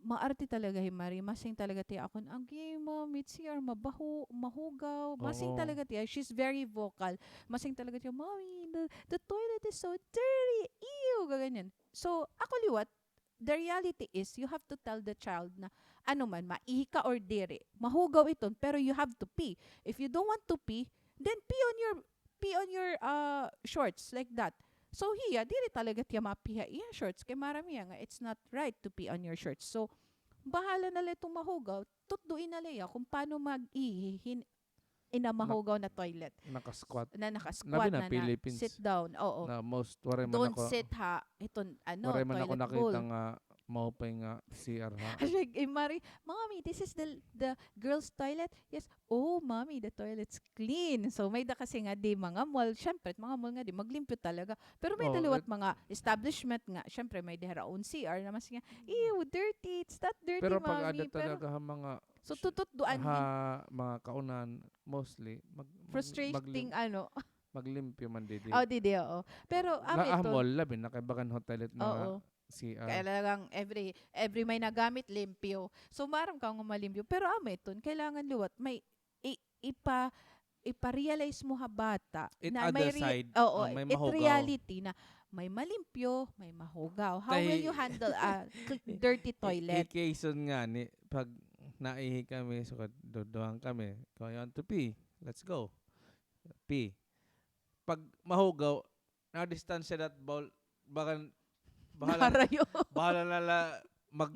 maarte talaga hi Marie. Masiring talaga tiya akon, "Agi, Mommy, it C R mabaho, mahugaw." Masiring talaga tiya. She's very vocal. Masiring talaga tiya, "Mommy, the, the toilet is so dirty. Ew," gaganyan. So, ako liwat, the reality is, you have to tell the child na, ano man, maihi ka or diri, mahugaw iton, pero you have to pee. If you don't want to pee, then pee on your pee on your, ah, shorts, like that. So, hiya, diri talaga tiya ma-pee ha iya shorts. Kay maaram hiya nga, it's not right to pee on your shorts. So, bahala na la iton mahugaw, tutdoi na la hiya kon paano mag-ihi hin-, in a mahugaw na toilet. Naka-squat. Na naka-squat na, na sit down. Oo. Na most, waray man ako. Don't sit ha, iton, ano, toilet bowl. Waray man ako nakita nga maupay nga C R ha. Asya, eh, Marie, "Mommy, this is the, the girls' toilet." "Yes." "Oh, Mommy, the toilet's clean." So, may-ada kasi ngadi mga mall, syempre, mga mall ngadi, maglimpyo talaga. Pero may-ada liwat mga establishment nga, syempre, may-ada hira own C R na masiring nga, "Ew, dirty. It's not dirty, Mommy." Pero pag-ada talaga ha mga, so, tututdoan ha mga kaunahan, mostly, mag-, mag-, frustrating, ano. Maglimpyo man didi. Oh, didi, oo. Pero, ah, ha mall, labi na kay bagan ha toilet mga C R. Kay talagang every, every may nagamit, limpyo. So, maaram ka nga malimpyo. Pero amo iton, kailangan liwat, may i-, ipa-, ipa-realize mo ha bata na may other side, oo, may mahugaw. It reality na may malimpyo, may mahugaw. How will you handle a cl-, dirty toilet? Hi Kayson ngani, pag naihi kami, so, duduhan kami. "Kung you want to pee, let's go. Pee." Pag mahugaw, nadistansya that bowl, bagan, bahala, bahala na la mag-,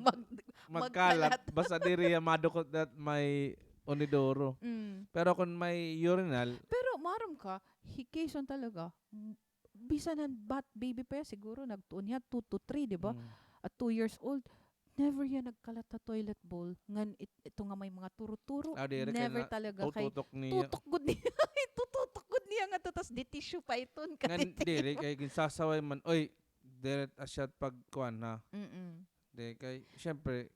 magkalat. Basta diri hiya madukot that may unidoro. Pero kon may urinal. Pero maaram ka, hi Kayson talaga, m-, bisan han bat-, baby pa hiya, siguro nagtuon hiya, two to three, di ba? At two years old, never hiya nagkalat ha toilet bowl. Ngan it-, ito nga may mga turo-turo, never talaga kay tutok gud niya. Tutok gud niya. Tututok gud niya nga to, tas di tissue pa iton. Ngan diri kay ginsasaway man, oy, diri asya pagkuan ha. Di kay, syempre,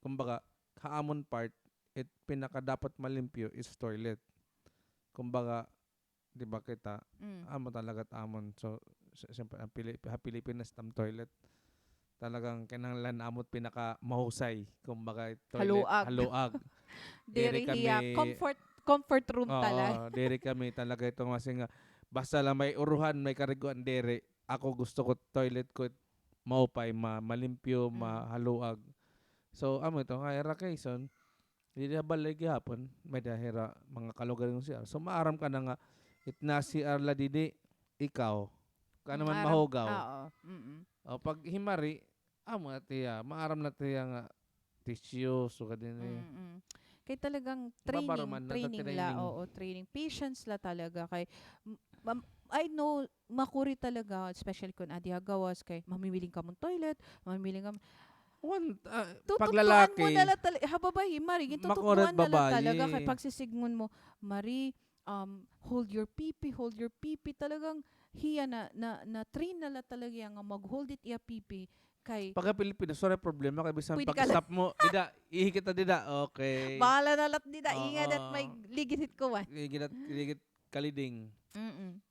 kumbaga, ha amon part, it pinakadapat malimpyo is toilet. Kumbaga, di ba kita, amo talaga it amon. So, sy-, syempre, ha Pili-, ha Pilipinas, it am toilet, talagang kinahanglan amo it pinakamahusay. Kumbaga, toilet, haluag. Diri hiya, comfort, comfort room talaga. Diri kami talaga ito nga, basta la may uruhan, may kariguan, diri. Ako gusto ko toilet ko maupay, ma-, malimpyo, mahaluag. So, amo ito nga, hira Kayson, Didi ha balay gihapon, may-ada hira mga kalugaringon C R. So, maaram ka na nga, it na C R la didi, ikaw. Ka naman maaram, mahugaw. Oo, mm. O, pag hi Mari, amo na tiya, maaram na tiya nga tissue, sugad ini. Mm-mm. Kay talagang training, training la, oo, training. Patience la talaga. Kay, m-, mam-, I know, makuri talaga, especially kun adi ha gawas, kay mamimiling ka mo toilet, mamimiling ka mo. One, ah, paglalaki, mo na la tala-, ha babayi, Mari, gintututuan na la talaga, kay pagsisidngon mo, Mari, um, hold your pipi, hold your pipi, talagang hiya na, na, na-train na la talaga hiya nga mag-hold it iya pipi, kay pagka Pilipino, sorry, problema, kay bisan pag-stop mo, dida, ihi kita dida, okay. Bahala na la dida, inga dat may ligid hit kuan. Ligid dat, ligid kaliding. Mm-mm.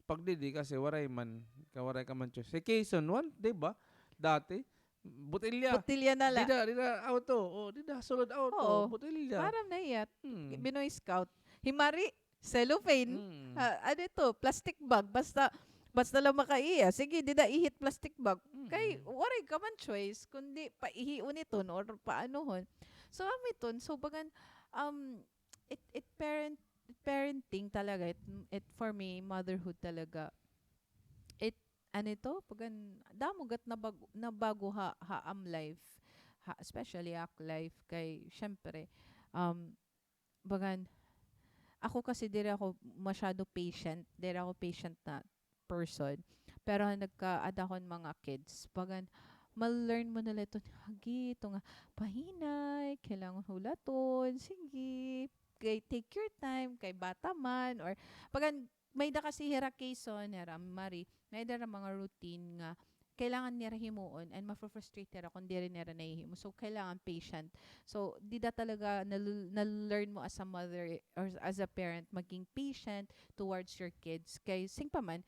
Pag didi kasi waray man, ka waray ka man choice. Sa Quezon, wan, di ba? Dati, botilya. Botilya na la. Dida, dida, auto. O, dida, sulod auto. Oo. Botilya. Maaram na hiya. Hmm. Binoy Scout. Hi Mari, cellophane. Hmm. Ah, ano ito? Plastic bag. Basta, basta la makaiya. Sige, dida, ihi it plastic bag. Hmm. Kay, waray ka man choice, kundi paihion iton or paanuhon. So, amo iton. So, bagan, um, it, it parent, parenting talaga, it, it, for me, motherhood talaga, it, ano ito? Pagan, damo gad nabag-, nabago ha, ha am life, ha, especially ak life, kay, syempre, um, bagan, ako kasi diri ako masyado patient, diri ako patient na person. Pero nagka-, ada akon mga kids, pagan, ma-learn mo na la iton, agi, ito nga, pahinay, kailangan hulaton, sige, kay take your time, kay bata man, or, pagan, may-ada kasi hira Quezon, hira Mari, may-ada hira mga routine nga kailangan nira himuon and mafru-frustrate hira kon diri nira nahihimo. So, kailangan patient. So, dida talaga nal-, na-learn mo as a mother or as a parent, maging patient towards your kids. Kay, sing pa man,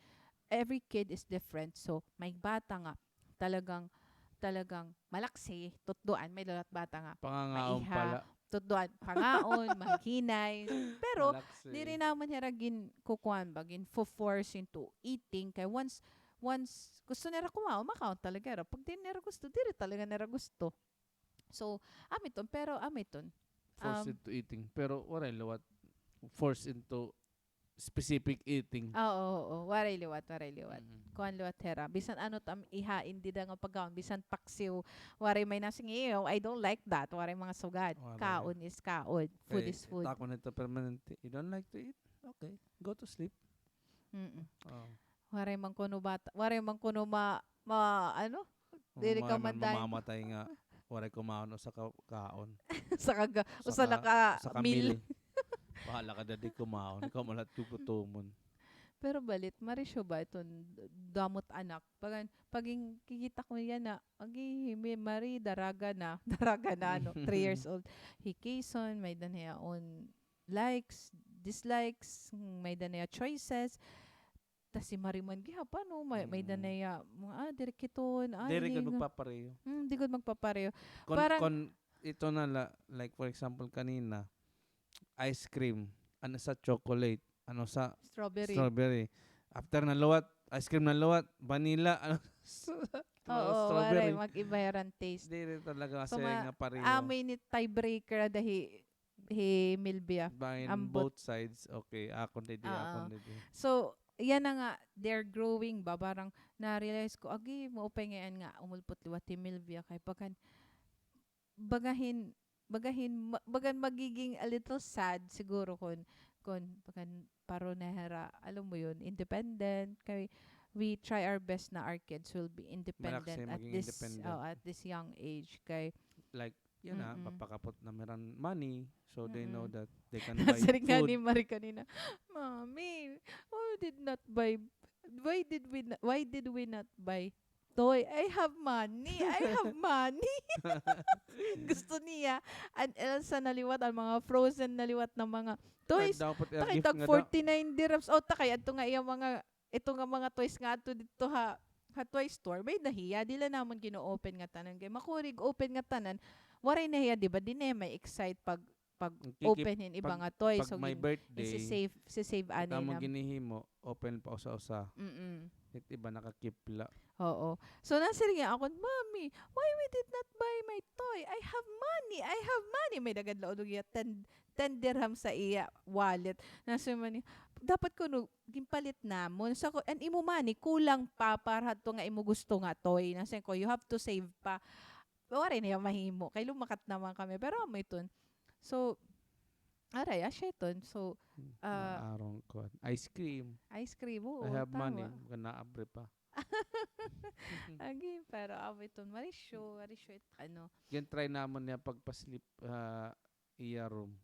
every kid is different. So, may bata nga, talagang, talagang malaksi, tutdoan, may-ada la bata nga pangangaon pala. Tutdoan, pangaon, maghinay. Pero, malaksi. Diri naman hira ginkukuan ba, ginfo-force into eating. Kay once, once gusto nira kumaon, makaon talaga hira. Pag diri nira gusto, diri talaga nira gusto. So, amo iton, pero amo iton. Force into eating. Pero waray liwat force into specific eating. Oo, oo, oo. Waray liwat, waray liwat. Mm. Kuan liwat hira. Bisan ano it am ihain dida nga pagkaon, bisan paksiw, waray may nasing, "Ew, I don't like that." Waray mga sugad. Waray. Kaon is kaon. Food is food. Kay it akon ito permanente. You don't like to eat? Okay. Go to sleep. Mm-mm. Oo. Waray man kuno bata, waray man kuno ma-, ma-, ano? Diri ka man dayon mamamatay nga waray kumaon usa ka kaon. Usa ka ga-, usa na ka, usa ka meal. Bahala ka didi kumaon, ikaw man la it gugutomon. Pero balit, Marisyo ba iton damo it anak? Pagan, pagin kikita ko yana, agi, hi Mari, daraga na, daraga na, ano, three years old. Hi Kayson, may-ada na hiya own likes, dislikes, may-ada na hiya choices. Tas si Mari man gihapon, no, may, may-ada na hiya, mga, ah, diri kiton, ah, diri gud magpapareho. Hmm, di gud magpapareho. Kon, parang kon ito na la, like, for example, kanina, ice cream, ano sa chocolate, ano sa strawberry. Strawberry. After na liwat, ice cream na liwat, vanilla, ano sa, oo, strawberry. Waray, mag-iba hira an taste. Diri talaga kasi nga pareho. So, ma-, amo ini tiebreaker, ada hi hi Milvia. Bangin ambot. Both sides. Okay, akon didi, akon didi. So, yana nga, they're growing ba? Parang na-realize ko, agi, maupay ngay-an nga umulpot liwat hi Milvia kay bagan, bagahin, bagahin, ma-, bagan magiging a little sad siguro kon, kon, bagan paro na hira, alam mo yun, independent. Kay, we try our best na our kids will be independent at this, oh, at this young age. Kay, like, yana, mapakapot na hira hin money, so they know that they can buy food. Siring ngani hi Mari kanina, "Mommy, why did not buy, why did we not, why did we not buy toy? I have money, I have money." Gusto niya an Elsa na liwat, an mga Frozen na liwat na mga toys. Takay tag forty-nine dirhams. O, takay adto nga iya mga ito nga mga toys nga adto didto ha, ha toy store, may-ada hiya, di la namon gino-open nga tanan. Kay makuri og open nga tanan, waray na hiya, di ba? Di na hiya ma-excite pag, pag open hin iba nga toys. So, gin-, isi-save, isi-save anay namon. Pag may birthday, amo ginhihimo, open pa usa-usa. Mm-mm. It iba naka-keep la. Oo. So, nasiring iya akon, "Mommy, why we did not buy my toy? I have money. I have money." May-ada gad la udog iya ten, ten dirham sa iya wallet. Nasiring man niya, "Dapat kuno ginpalit namon." Sa ko, "An imo money, kulang pa para hadto nga imo gusto nga toy." Nasiring ko, "You have to save pa." Waray na iya mahimo. Kay lumakat naman kami. Pero amo iton. So, aray, asya iton. So, ah, aron kuan. Ice cream. Ice cream, oo, I have money. Tama. Baka naabri pa. Agi, pero amo iton. Waray sure, waray sure it, ano. Gin-try namon niya pagpa-sleep, ah, iya room.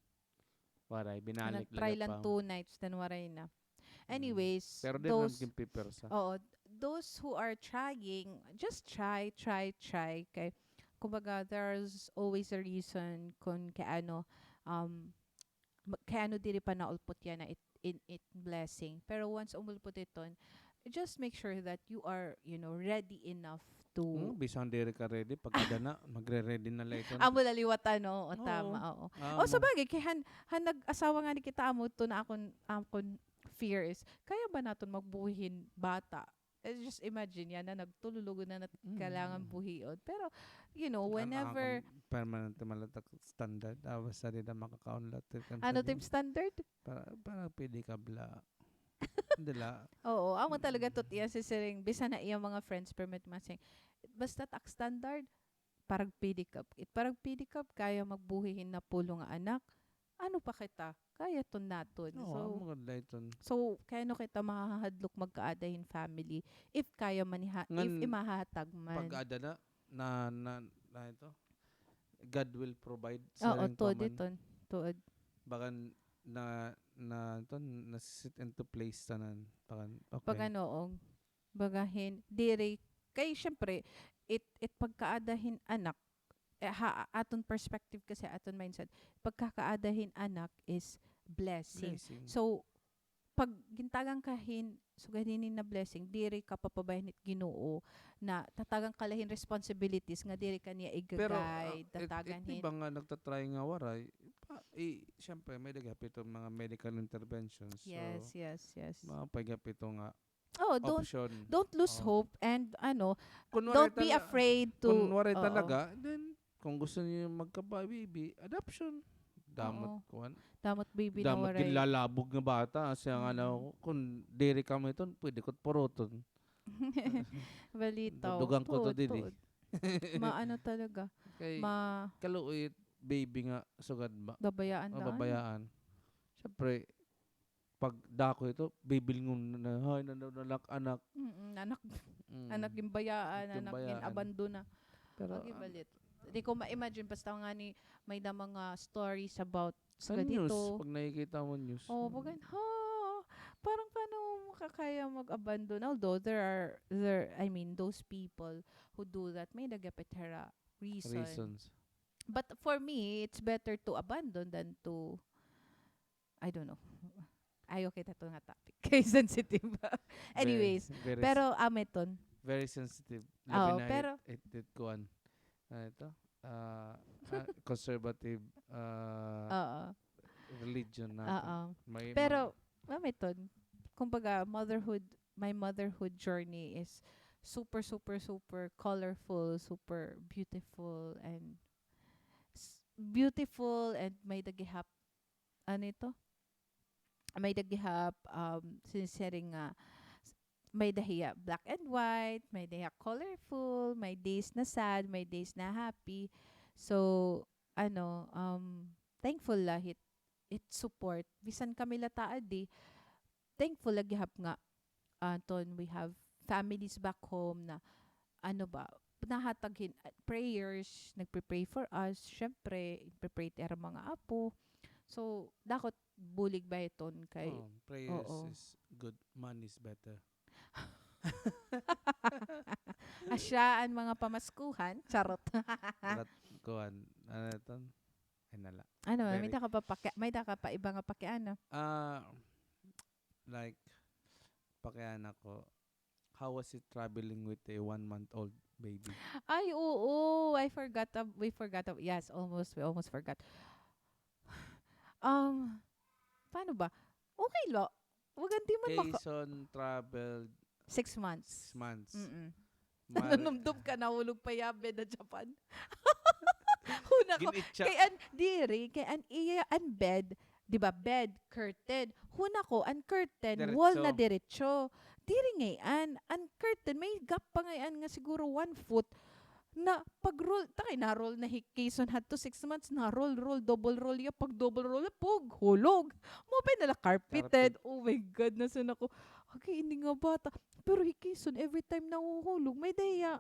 Waray, binalik la niya pa. Nag-try lang two nights, then waray na. Mm. Anyways, pero diri naman ginpipersa. Oo, those who are trying, just try, try, try. Kay, kumbaga, there's always a reason kung kay ano, um, ma-, kay ano diri pa naulpot yana it, in, it blessing. Pero once umulpot iton, just make sure that you are, you know, ready enough to. Hmm, bisan diri ka ready, pagkada na, magre-ready na la iton. Amo la liwat, ano, o, tama, oo. Amo. O, sabagay, kay han, han nag-asawa ngani kita, amo iton akon, akon fear is, kaya ba naton magbuhi hin bata? Eh, just imagine yana, nagtululog na, nat-, kailangan buhion. Pero, you know, whenever permanente man la it standard, ah, basta dida makakaon la it. Ano it im standard? Para, para pwede ka bla. Dila. Oo, amo talaga to iya sisiring, bisan na iya mga friends, permanente man siring, basta it ak standard, parang pedicab. It parang pedicab, kaya magbuhi hin napulo nga anak. Ano pa kita? Kaya iton naton. Oo, so, amo gad la iton. So, kay ano kita mahahadlok magkaada hin family? If kaya man iha-, if imahahatag man. Pag-ada na, na, na, na ito, God will provide sa rin. Oo, tuod iton. Tuod. Baka na, na, ito, na-set into place tanan. Baka, okay. Pag ano, ong, Baga hin, diri, kay syempre, it, it pagkaada hin anak, eh, ha, aton perspective kasi, aton mindset, pagkakaada hin anak is blessing. Blessing. So, pag gintagan ka hin, sugad hini na blessing, diri ka papabayan hit Ginoo, na tatagan ka la hin responsibilities nga diri ka niya iga-guide, tatagan hin. Pero, ah, it, it iba nga nagtatry nga waray, pa, i, syempre, may-ada gihap ito mga medical interventions. So, yes, yes, yes. Mga pa gihap ito nga Oh, don't, option. Don't lose hope and, ano, don't be afraid to, kun waray talaga, then, kung gusto niyo magka-baby, adoption. Damot kuan. Damot baby na waray. Damot ginlalabog nga bata. Kasi ang ano, kung diri kami iton, pwede ko't puruton. Balitaw. Dudugan ko to didi. Maano talaga. Kay, kaluoy it baby nga sugad ba? Babayaan daan. Babayaan. Siyempre, pagdako ito, bibilngon na, hay, na, na, anak, anak. Mm, anak. Mm. Anak ginbayaan, anak ginabandona. Pero, agi, ah, balit. Di ko ma-imagine, basta ngani may-ada mga stories about sa ganito. Sa news, pag nakikita mo news. Oh, pag, ha, parang paano mo makakaya mag-abandon? Although there are, there, I mean, those people who do that, may-ada gihap hira reason. Reasons. But for me, it's better to abandon than to I don't know. Ayaw kita to nga topic. Kay sensitive. Anyways, pero amo iton. Very sensitive. Oo, labi na pero it, it, it kuan. Ano ito? Ah, ah, conservative, ah, religion natin. Oo. Pero, amo iton. Kumbaga, motherhood, my motherhood journey is super, super, super colorful, super beautiful, and s-, beautiful, and may-ada gihap ano ito? May-ada gihap, um, sinisiring nga, may-ada hiya black and white, may-ada hiya colorful, may days na sad, may days na happy. So, ano, um, thankful la hit, hit support. Bisan kami la ta adi, thankful la gihap nga, ah, ton, we have families back home na, ano ba, nahatag hin, ah, prayers, nagpe-pray for us, syempre, nagpe-pray it ira mga apo. So, dako it bulig ba iton kay, oo, prayers is good, money is better. Asya an mga pamaskuhan, charot. Kuan, ano iton? Ay, nala. Ano, may-ada ka pa paki-, may-ada ka pa iba nga pakiana? Ah, like, pakiana ko, how was it traveling with a one-month-old baby? Ay, oo, I forgot ab-, we forgot ab-, yes, almost, we almost forgot. Um, paano ba? Okay la. Wagan di man maka- Kayson traveled six months. Six months. Mm-mm. Nanumdom ka, nahulog pa iya bed ha Japan. Huna ko, kay an, diri, kay an iya, an bed, di ba, bed, curtain. Huna ko, an curtain, wall na diretso. Diri ngay-an, an curtain, may gap pa ngay-an nga siguro one foot. Na pag-roll, ta kay na-roll na hi Kayson hadto six months, na-roll, roll, double roll iya, pag-double roll, pug, hulog. Mao pa na la carpeted. Oh my God, nasan ako? Agi, ini nga bata. Pero hi Kayson, every time nahuhulog, may-ada hiya.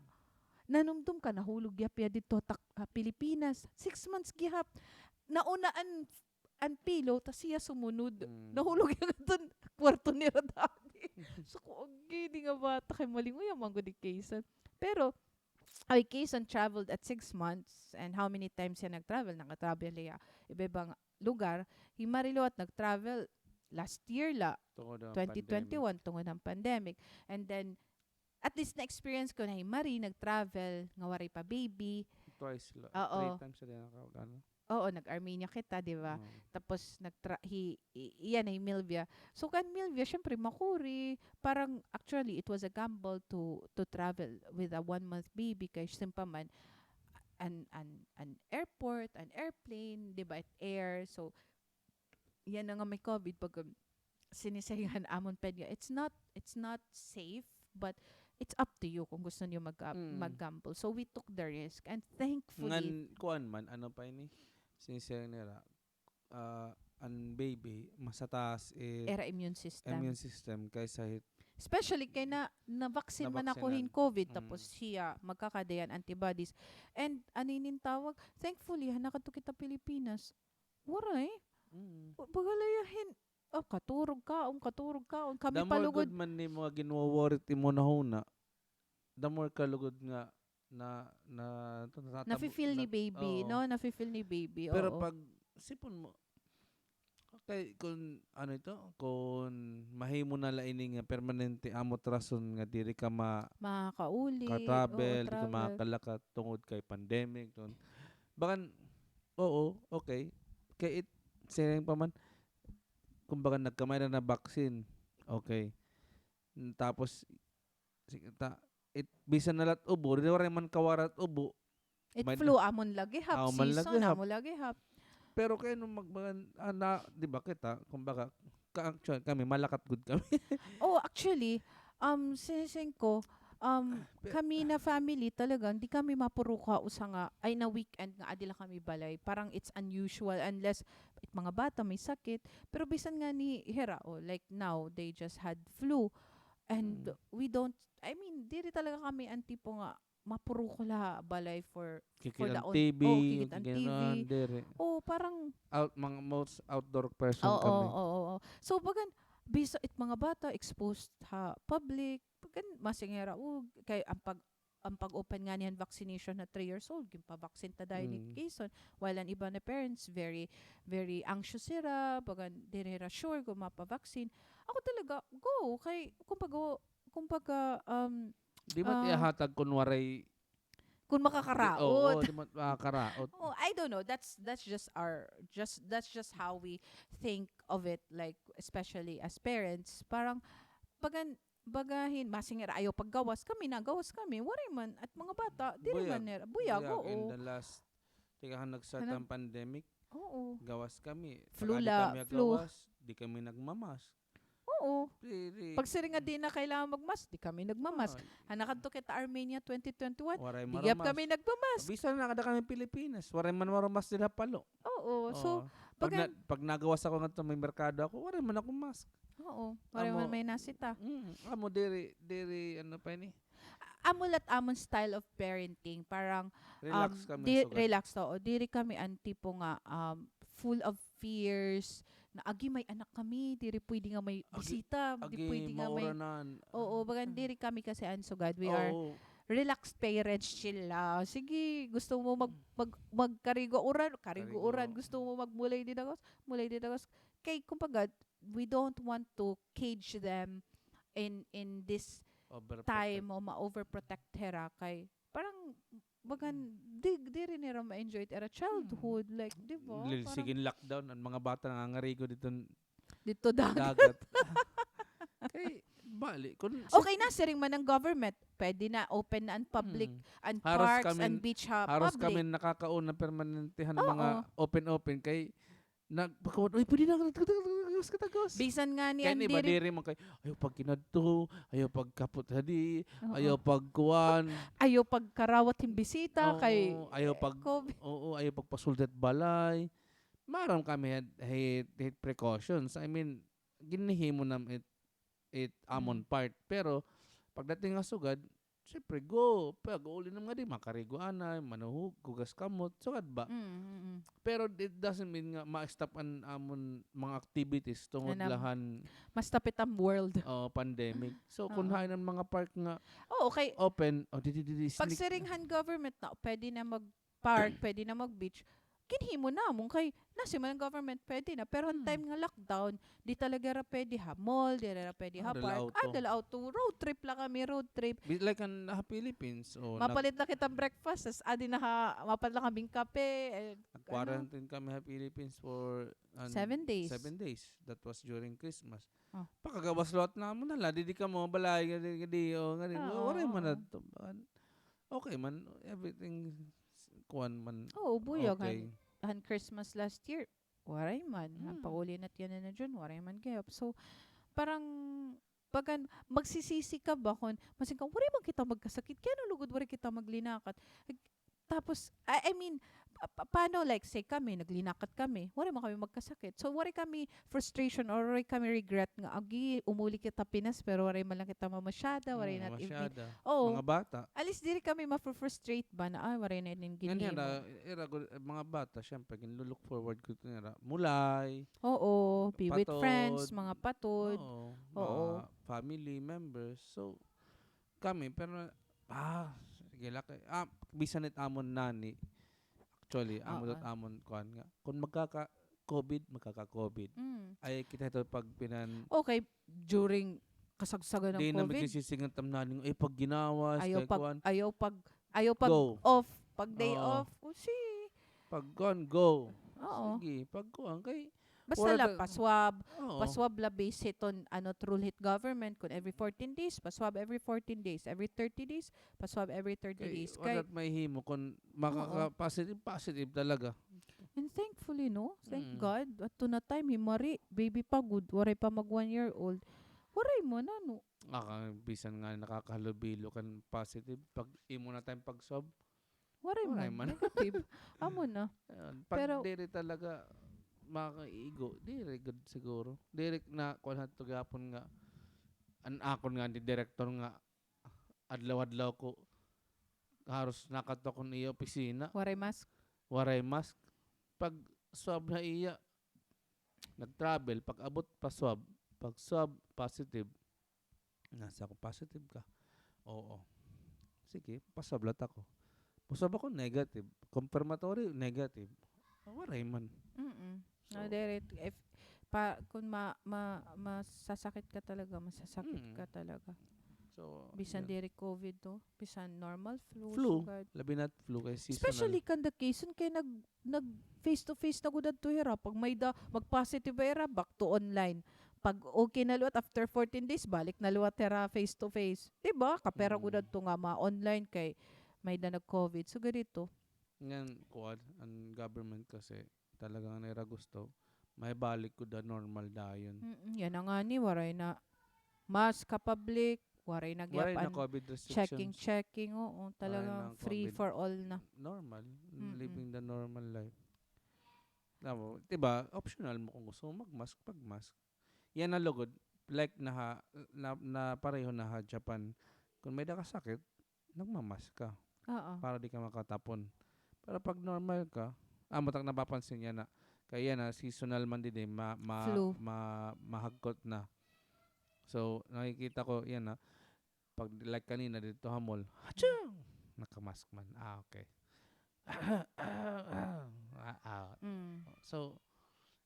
Nanumdom ka, nahulog gihap hiya didto ha Pilipinas. Six months gihap. Nauna an, an pillow, tas hiya sumunod. Nahulog hiya ngadto ha kwarto nira daddy. So, ko, agi, ini nga bata kay malinguya man gud hi Kayson. Pero, ay, Kayson traveled at six months. And how many times hiya nag-travel? Naka-travel hiya iba-iba nga lugar. Hi Marilu at nag-travel last year la, twenty twenty-one, tungod han pandemic. And then, at least na-experience ko na hi Marie nag-travel nga waray pa baby. Twice la. Oo. Three times na din ako, ano? Oo, nag-Armenia kita, di ba? Oo. Tapos, nagtra-, hi, i-, iyan na hi Milvia. So, kan Milvia, syempre, makuri. Parang, actually, it was a gamble to, to travel with a one-month baby kay simple man, an, an, an airport, an airplane, di ba, it air. So, yana nga may COVID, pag, um, sinisay han amon ped nga, it's not, it's not safe, but it's up to you kung gusto niyo mag-, ah, mag-gamble. So, we took the risk, and thankfully, ngan, kuan man, ano pa ini? Sinisay nira, ah, an baby, mas mataas it ira immune system. Immune system kaysa hit. Especially kay na, na-vaccine man ako hin COVID, tapos hiya, magkakadayan antibodies. And, ano inin tawag? Thankfully, ha, nakadto kita Pilipinas. Waray. Mm. Wa-, baga la iya hin, oh, katurog kaon, katurog kaon. Kami pa lugod. The more gud man nimo nga ginwo-worry it imo hunahuna, the more ka lugod nga na, na, ito, natatabo-, nafi-feel ni baby, oo, no? Nafi-feel ni baby, oo. Pero pag, sipon mo, kay, kun, ano ito, kun mahimo na la ini nga permanente, amo it rason nga diri ka ma-, makakauli, ka-travel, oo, diri ka makakalakat tungod kay pandemic, tungod. Bagan, oo, okay. Kay it, siring pa man, kumbaga, nagkamay na na vaccine. Okay. N-, tapos, sige, ta-, it, bisan na la it ubo, diri, waray man kawara it ubo. It flu, amon la gihap, season, amo la gihap. Pero kay no mag-, mag-, ah, na, di ba kita, kumbaga, ka-, actually, kami, malakat gud kami. Oh, actually, um, sinising ko, um, kami na family talaga, di kami mapurok ha usa nga, ay, na weekend nga, adi la kami balay. Parang it's unusual unless it mga bata may sakit. Pero bisan ngani hira, oh, like now, they just had flu. And we don't, I mean, diri talaga kami an tipo nga mapurok la ha balay for, for the on-, oh, kikit an T V, diri. Oh, parang out-, mga most outdoor person kami. Oo, oo, oo. So, bagan, bisa it mga bata exposed ha public, bagan, masing hira, oh, kay an pag-, an pag-open ngani han vaccination ha three years old, ginpa-vaccine ta dayon ni Kayson. While an iba na parents, very, very anxious hira, bagan, diri hira sure kon mapa-vaccine. Ako talaga, go, kay, kumbaga, kumbaga, um, di man ihatag kun waray, kun makakaraot. Oo, di man makakaraot. Oh, I don't know. That's, that's just our, just, that's just how we think of it, like, especially as parents. Parang, bagan, bagahin, masing hira ayaw paggawas, kami nagawas kami. Waray man, at mga bata, diri man nira. Buyag, oo. In the last, tika han nag-start an pandemic, oo, gawas kami. Flu la, flu. Pag adi kami gawas, di kami nagmamask. Oo. Pag siring nga di na kailangan magmask, di kami nagmamask. Han nakadto kita Armenia twenty twenty-one, di gihap kami nagmamask. Bisan na kada kami Pilipinas, waray man maramask dida ha Palo. Oo, so, pag na-, pag nagawas ako ngadto may merkado ako, waray man ako mask. Oo, waray man may nasita. Mm, amo diri, diri, ano pa ini? Amo la it amon style of parenting, parang, um, relax kami, di-, relax, oo. Diri kami an tipo nga, um, full of fears, na agi may anak kami, diri pwede nga may bisita, di pwede nga may, oo, bagan diri kami kasi an sugad. We are relaxed parents, chill la. Sige, gusto mo mag-, mag-, magkarigo uran, karigo uran. Gusto mo magmulay dida gawas, mulay dida gawas. Kay, kumbaga, we don't want to cage them in, in this time o ma-overprotect hira kay parang bagan di, diri nira ma-enjoy it ira childhood, like, di ba? Sige, lockdown, an mga bata nangangarigo didto, didto dagat. Kay Bali, kun Okay, nasiring man an government, pwede na, open na an public, an parks, an beach ha public. Haros kami nakakauna permanente han mga open-open kay nagpakawat, "Uy, pwede na, katagos, katagos." Bisan ngani an diri. Kay an iba diri man kay, "Ayaw pagkinadto, ayaw pagkapot hadi, ayaw pagkuan." Ayaw pagkarawat hin bisita kay ayaw pag, oo, ayaw pagpasulod hit balay. Maaram kami hit, hit, hit precautions. I mean, ginhihimo nam it, it amon part. Pero pagdating ha sugad, siyempre, go. Pag-uli nam ngadi, makarigo anay, manuhog, hugas kamot, sugad ba? Mm, mm, mm. Pero it doesn't mean nga ma-stop an amon mga activities tungod la han ma-stop it an world. Oo, pandemic. So, kun hain an mga park nga open, o, di, di, di, di, sneak. Pagsiring han government na, pwede na mag park, pwede na mag-beach, ginhimo namon kay nasiring man an government, pwede na. Pero han time nga lockdown, di talaga ra pwede ha mall, diri ra pwede ha park. Ada la auto. Road trip la kami, road trip. Like an, ha Philippines, o, mapalit la kita breakfast, tas adi na ha, mapalit la kami kape, eh, nag-quarantine kami ha Philippines for, an, seven days. Seven days. That was during Christmas. Pakagawas liwat namon na la, didi kamo balay, ngadi, ngadi, o, ngadi. Waray man adto. Okay man, everything, kuan man. Oo, buyag han, han Christmas last year. Waray man. Han pag-uli na tiyan na June, waray man gihap. So, parang, bagan, magsisisi ka ba kun, masiring ka, waray man kita magkasakit. Kay ano lugod, waray kita maglinakat. Tapos, I, I mean, pa-, pa-, paano, like, say kami, naglinakat kami, waray man kami magkasakit. So, waray kami frustration or waray kami regret nga, agi, umuli kita Pinas, pero waray man la kita mamasyada, waray not even, oo. Mga bata. At least, diri kami ma-frustrate ba na, ay, waray na ini ginhimo. Ira, mga bata, syempre, ginlo-look forward gud nira. Mulay. Oo, be with friends, mga patod. Oo, mga family members. So, kami, pero, ah, sige la kay, ah, bisan it amon nani, actually, amo it amon kuan nga, kun magkaka-COVID, magkaka-COVID. Ay, kita ito pag pinan- Okay, during kasagsagan ng COVID. Di na magsisisingat am nani nga, eh, pag ginawas, ayaw pag, ayaw pag, ayaw pag off, pag day off. O, si Pag kuan, go. Oo. Sige, pag kuan, kay basta la, pa-swab. Oo. Pa-swab la base hiton, ano, rule hit government, kun every fourteen days, pa-swab every fourteen days, every thirty days, pa-swab every thirty days. Kay wala mahihimo kun makaka-positive, positive talaga. And thankfully, no? Thank God. Adto na time, himari, baby pa gud, waray pa mag one year old. Waray man, ano? Bisan nga nakakahalubilo kan positive, pag imo na time pag-swab, Waray man. Waray man. Negative. Amo na. Ayun. Pero pag diri talaga makaigo, diri gud siguro. Diri na kuan hadto gihapon nga an akon nga ni direktor nga adlaw-adlaw ko haros nakadto kon iya opisina. Waray mask? Waray mask. Pag-swab na iya, nag-travel, pag-abot pa-swab, pag-swab, positive. Nasa ako, positive ka? Oo. Sige, pa-swab la ta ko. Pa-swab ako, negative. Confirmatory, negative. Waray man. Mm-mm. No, diri, if, pa, kun ma-, ma-, masasakit ka talaga, masasakit ka talaga. So, bisan diri COVID, no? Bisan normal flu, sugad. Labi na flu kay seasonal. Especially kan the case, kay nag-, nag-face to face na gud adto hira. Pag may-ada, mag-positive hira, back to online. Pag okay na liwat, after fourteen days, balik na liwat hira face to face. Di ba? Kapira gud adto nga ma-online kay may-ada nag-COVID. So, ganito. Ngan, kuan, an government kasi, talaga nga nira gusto, maibalik gud an normal dayon. Mm-mm, yana ngani, waray na mask ha public, waray na gihap an checking, checking, oo, talagang free for all na. Normal, living the normal life. Tama, di ba, optional mo kung gusto mo mag-mask, pag-mask. Yana lugod, like na ha, na, na pareho na ha Japan. Kung may-ada ka sakit, nagmamask ka. Oo. Para di ka makatapon. Pero pag normal ka, ah, amo it ak napapansin yana. Kay yana, seasonal man didi, ma-, ma-, ma-, mahagkot na. So, nakikita ko yana, pag like kanina didto ha mall, hachoo! Naka-mask man. Ah, okay. Ah, ah. Mm. So,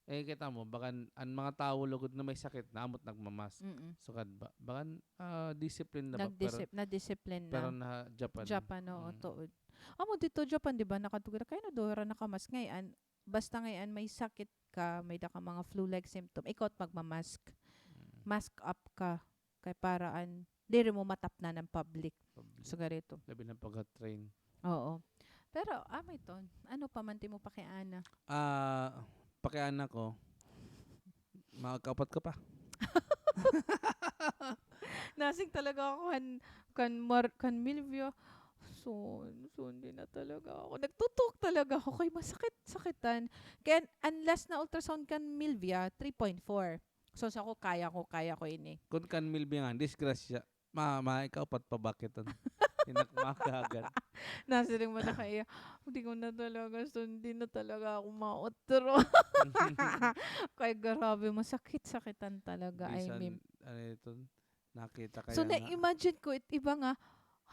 eh, kita mo, bagan an mga tawo lugod nga may sakit, na amo it nagmamask. Mm-mm. Sugad ba? Bagan, ah, discipline na ba? Nagdisip-, nadisiplina. Pero na Japan. Japan, oo, tuod. Amo didto Japan, di ba, nakadto kita, kay ano daw hira naka-mask ngay-an, basta ngay-an may sakit ka, may-ada ka mga flu-like symptom, ikaw it magmamask. Mm. Mask up ka. Kay para an, diri mo matapnan an public. Public. Sugad hito. Labi na pagka-train. Oo. Pero, amo iton. Ano pa man it imo pakiana? Ah, pakiana ko, makakaupat ka pa. Nasiring talaga ako kan, kan Mar-, kan Milvia. So, so, hindi na talaga ako. Nagtutok talaga ako kay masakit-sakitan. Kaya, an last na ultrasound kan Milvia, three point four. So, sa ako, kaya ko, kaya ko ini. Kun kan Milvia nga, disgrasya. Ma, ma, ikaw, pat pabakit an inak makagad. Nasiring man na kay iya, "Hindi ko na talaga, so, hindi na talaga ako mautro." Kay grabe, masakit-sakitan talaga, I mean. Bisan, ano ito, nakita kaya. So, na-imagine ko, it iba nga,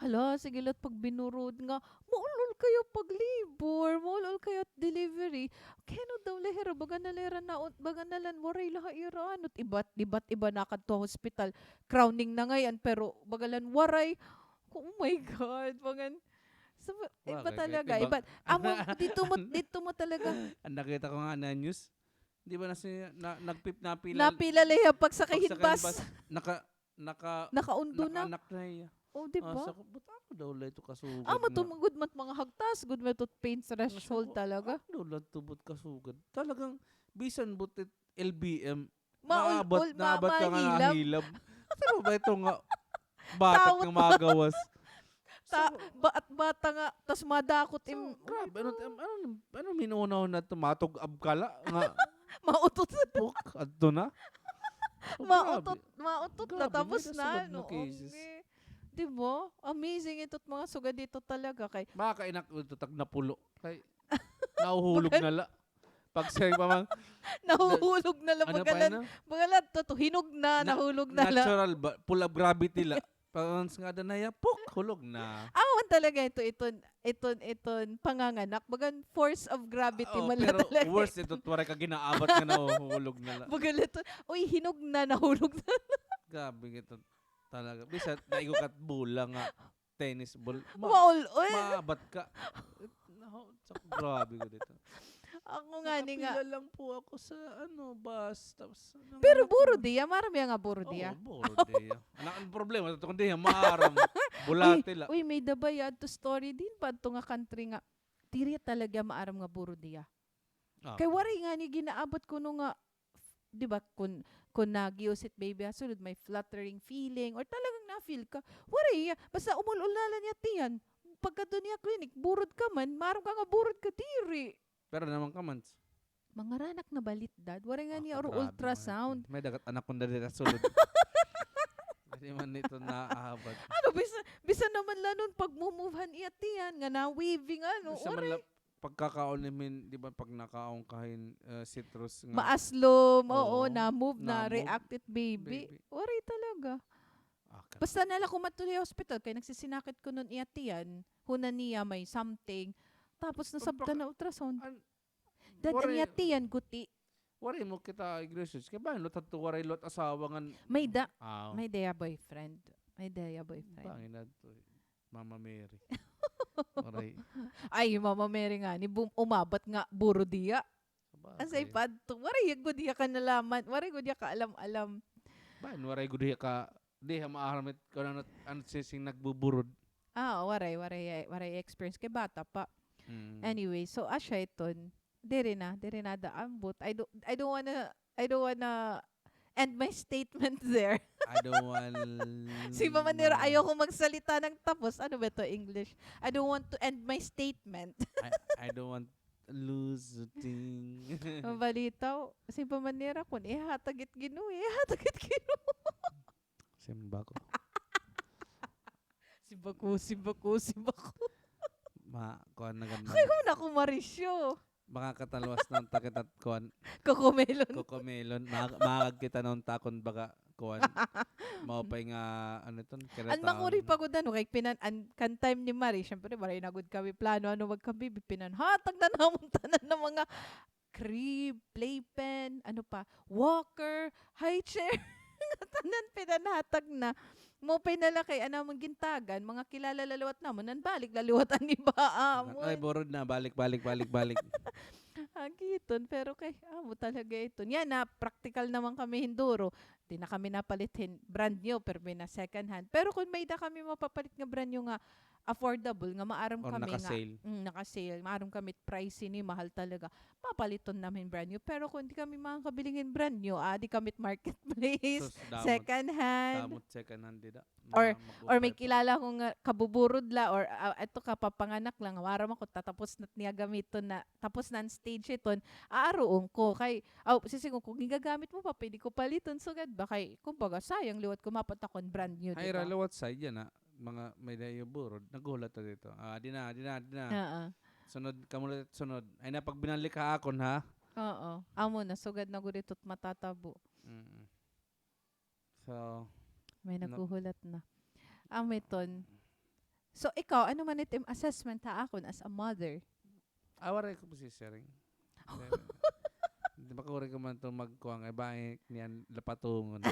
hala, sige la it pagbinuruod nga, maul-ol kaya pag-labor, maul-ol kaya it delivery. Kay ano daw la hira, baga na la hira na, baga na la waray la ha ira, ano, iba't, iba't iba nakadto ha hospital, crowning na ngay-an, pero baga la waray. Oh my God, bagan. So, iba talaga, iba. Amo, dito mo, dito mo talaga. An nakita ko nga na news, di ba na si, na, nagpip-, napila, napila la hiya pagsakay hin bus. Naka, naka, nakaundo na. Nakaanak na hiya. Oh, di ba? Sa ko, ba't ako daw la ito kasugad nga? Amo to, gud man it mga hagtas, gud man it pain threshold talaga. Ako daw la ito, ba't kasugad? Talagang, bisan butit L B M, maabot, maabot ka nga hilab. Ano ba ito nga bata nga magawas? At bata nga, tas madakot im-, grabe, ano, ano, ano, minunaw na ito, matug-ab ka la nga. Mautot. Puk, adto na. Mautot, mautot na, tapos na, no? Di ba? Amazing ito, mga sugad dito talaga kay. Mga kainak, ito, tag napulo. Kay, nahuhulog na la. Pag siya pa man, nahuhulog na la, ano pa bagalan, yun, ah? Bagalan, to, to, hinog na, na-, nahulog na la. Natural ba? Pull of gravity la. Pag once nga ada na hiya, puk, hulog na. Awan talaga ito, iton, iton, iton panganganak. Bagan force of gravity man la talaga. Pero worse ito, waray ka ginaabat nga nahuhulog na la. Bagalan ito, uy, hinog na, nahulog na la. Grabe ito talaga. Bisan, naigo ka it bola nga tennis ball. Ma-, maul-ol. Maabat ka. Naho, sa, grabe ko dito. Ako ngani nga. Nakapila lang po ako sa, ano, bus. Tapos, pero burod hiya, maaram hiya nga burod hiya. Oo, burod hiya. An, an problema, ito kundi hiya, maaram. Bulati la. Uy, may-ada ba hiya adto story din pa adto nga country nga diri talaga maaram nga burod hiya. Kay waray ngani ginaabat kuno nga di ba, kun, kun nag-iusit baby ha sulod, may fluttering feeling, or talagang na-feel ka, waray hiya, basta umul-ol na la niya tiyan. Pagkadto niya clinic, burod ka man, maaram ka nga burod ka, diri. Pero naman ka man. Mangaranak na balit, Dad. Waray ngani oro ultrasound. May dagat anak ko na diri ha sulod. Diri man ito naabat. Ano, bisan, bisan naman la nun pagmumove han iya tiyan, nga na-waving, ano, bisan man la waray. Pagkakaon ni min, di ba, pag nakaon ka hin, eh, citrus nga. Maaslom, oo, na-move, na-react it baby. Waray talaga. Basta na la ko madto ha hospital, kay nagsisinakit kuno an iya tiyan, huna niya may something. Tapos nasabtan na ultrasound. Dad, an iya tiyan guti. Waray mo kita ig-research. Kay bangin liwat hadto waray liwat asawa ngan. May-ada. May-ada hiya boyfriend. May-ada hiya boyfriend. Bangin hadto, eh. Mama Mary. Waray. Ay, Mama Mary ngani, bum-, umabat nga burod hiya. Asay pa adto. Waray gud hiya kanalaman. Waray gud hiya kaalam-alam. Bangin waray gud hiya ka, di hiya maaram it, kun ano, ano sising nagbuburod. Ah, waray, waray, waray experience kay bata pa. Anyway, so asya iton. Diri na, diri na ada ambot. I don't, I don't wanna, I don't wanna end my statement there. I don't want. Sige pa man nira, ayaw ko magsalita ng tapos. Ano ba ito, English? I don't want to end my statement. I, I don't want lose a thing. Mabalitaw. Sige pa man nira, kun ihatag it Ginoo, ihatag it Ginoo. Simba ko. Simba ko, simba ko, simba ko. Ma, kuan na gani. Ay, huna ko, Marisyo. Makakatalwas na unta kita kuan. Cocomelon. Cocomelon. Ma-, makakita na unta kun baga kuan. Maupay nga, ano iton, an makuri pa gud, ano, kay pinan-, an, kan time ni Mari, syempre, waray na gud kami plano, ano, magkabibi, pinanhatag na namon tanan nga mga crib, playpen, ano pa, walker, high chair. Tanan pinanhatag na. Maupay na la kay an amon gintagan, mga kilala la liwat namon, nanbalik la liwat an iba amon. Ay, burod na, balik, balik, balik, balik. Agi iton, pero kay, amo talaga iton. Yana, praktikal naman kami hin duro. Di na kami napalit hin brand new, pero may na second hand. Pero kon may-ada kami mapapalit nga brand new nga affordable, nga maaram kami nga, mm, naka-sale, maaram kami pricey ni, mahal talaga, papaliton namin brand new. Pero kon di kami makakabiling hin brand new, adi kami marketplace, second hand. Sus, damo it second hand dida. Or, or may kilala ko nga kabuburod la, or, ah, ito, kapapanganak la, maaram ako, tatapos na it niya gamiton na, tapos na an stage hiton, aaruon ko. Kay, aw, sisingon ko, gigagamit mo pa, pwede ko paliton, sugad ba? Kay, kumbaga, sayang liwat kon mapalit ako hin brand new, di ba? Hay ra liwat side yana, mga may-ada iyo burod, naghulat na dito. Ah, di na, di na, di na. Oo. Sunod, kamo la it sunod. Ay na, pagbinalik ha akon, ha? Oo. Amo na, sugad na gud ito it matatabo. Mm. So, may naghuhulat na. Amo iton. So, ikaw, ano man it im assessment ha akon as a mother? Ah, waray ko masisiring. Di ba, waray ko man ito magkuan, ay ba, eh, niyan lapatungon.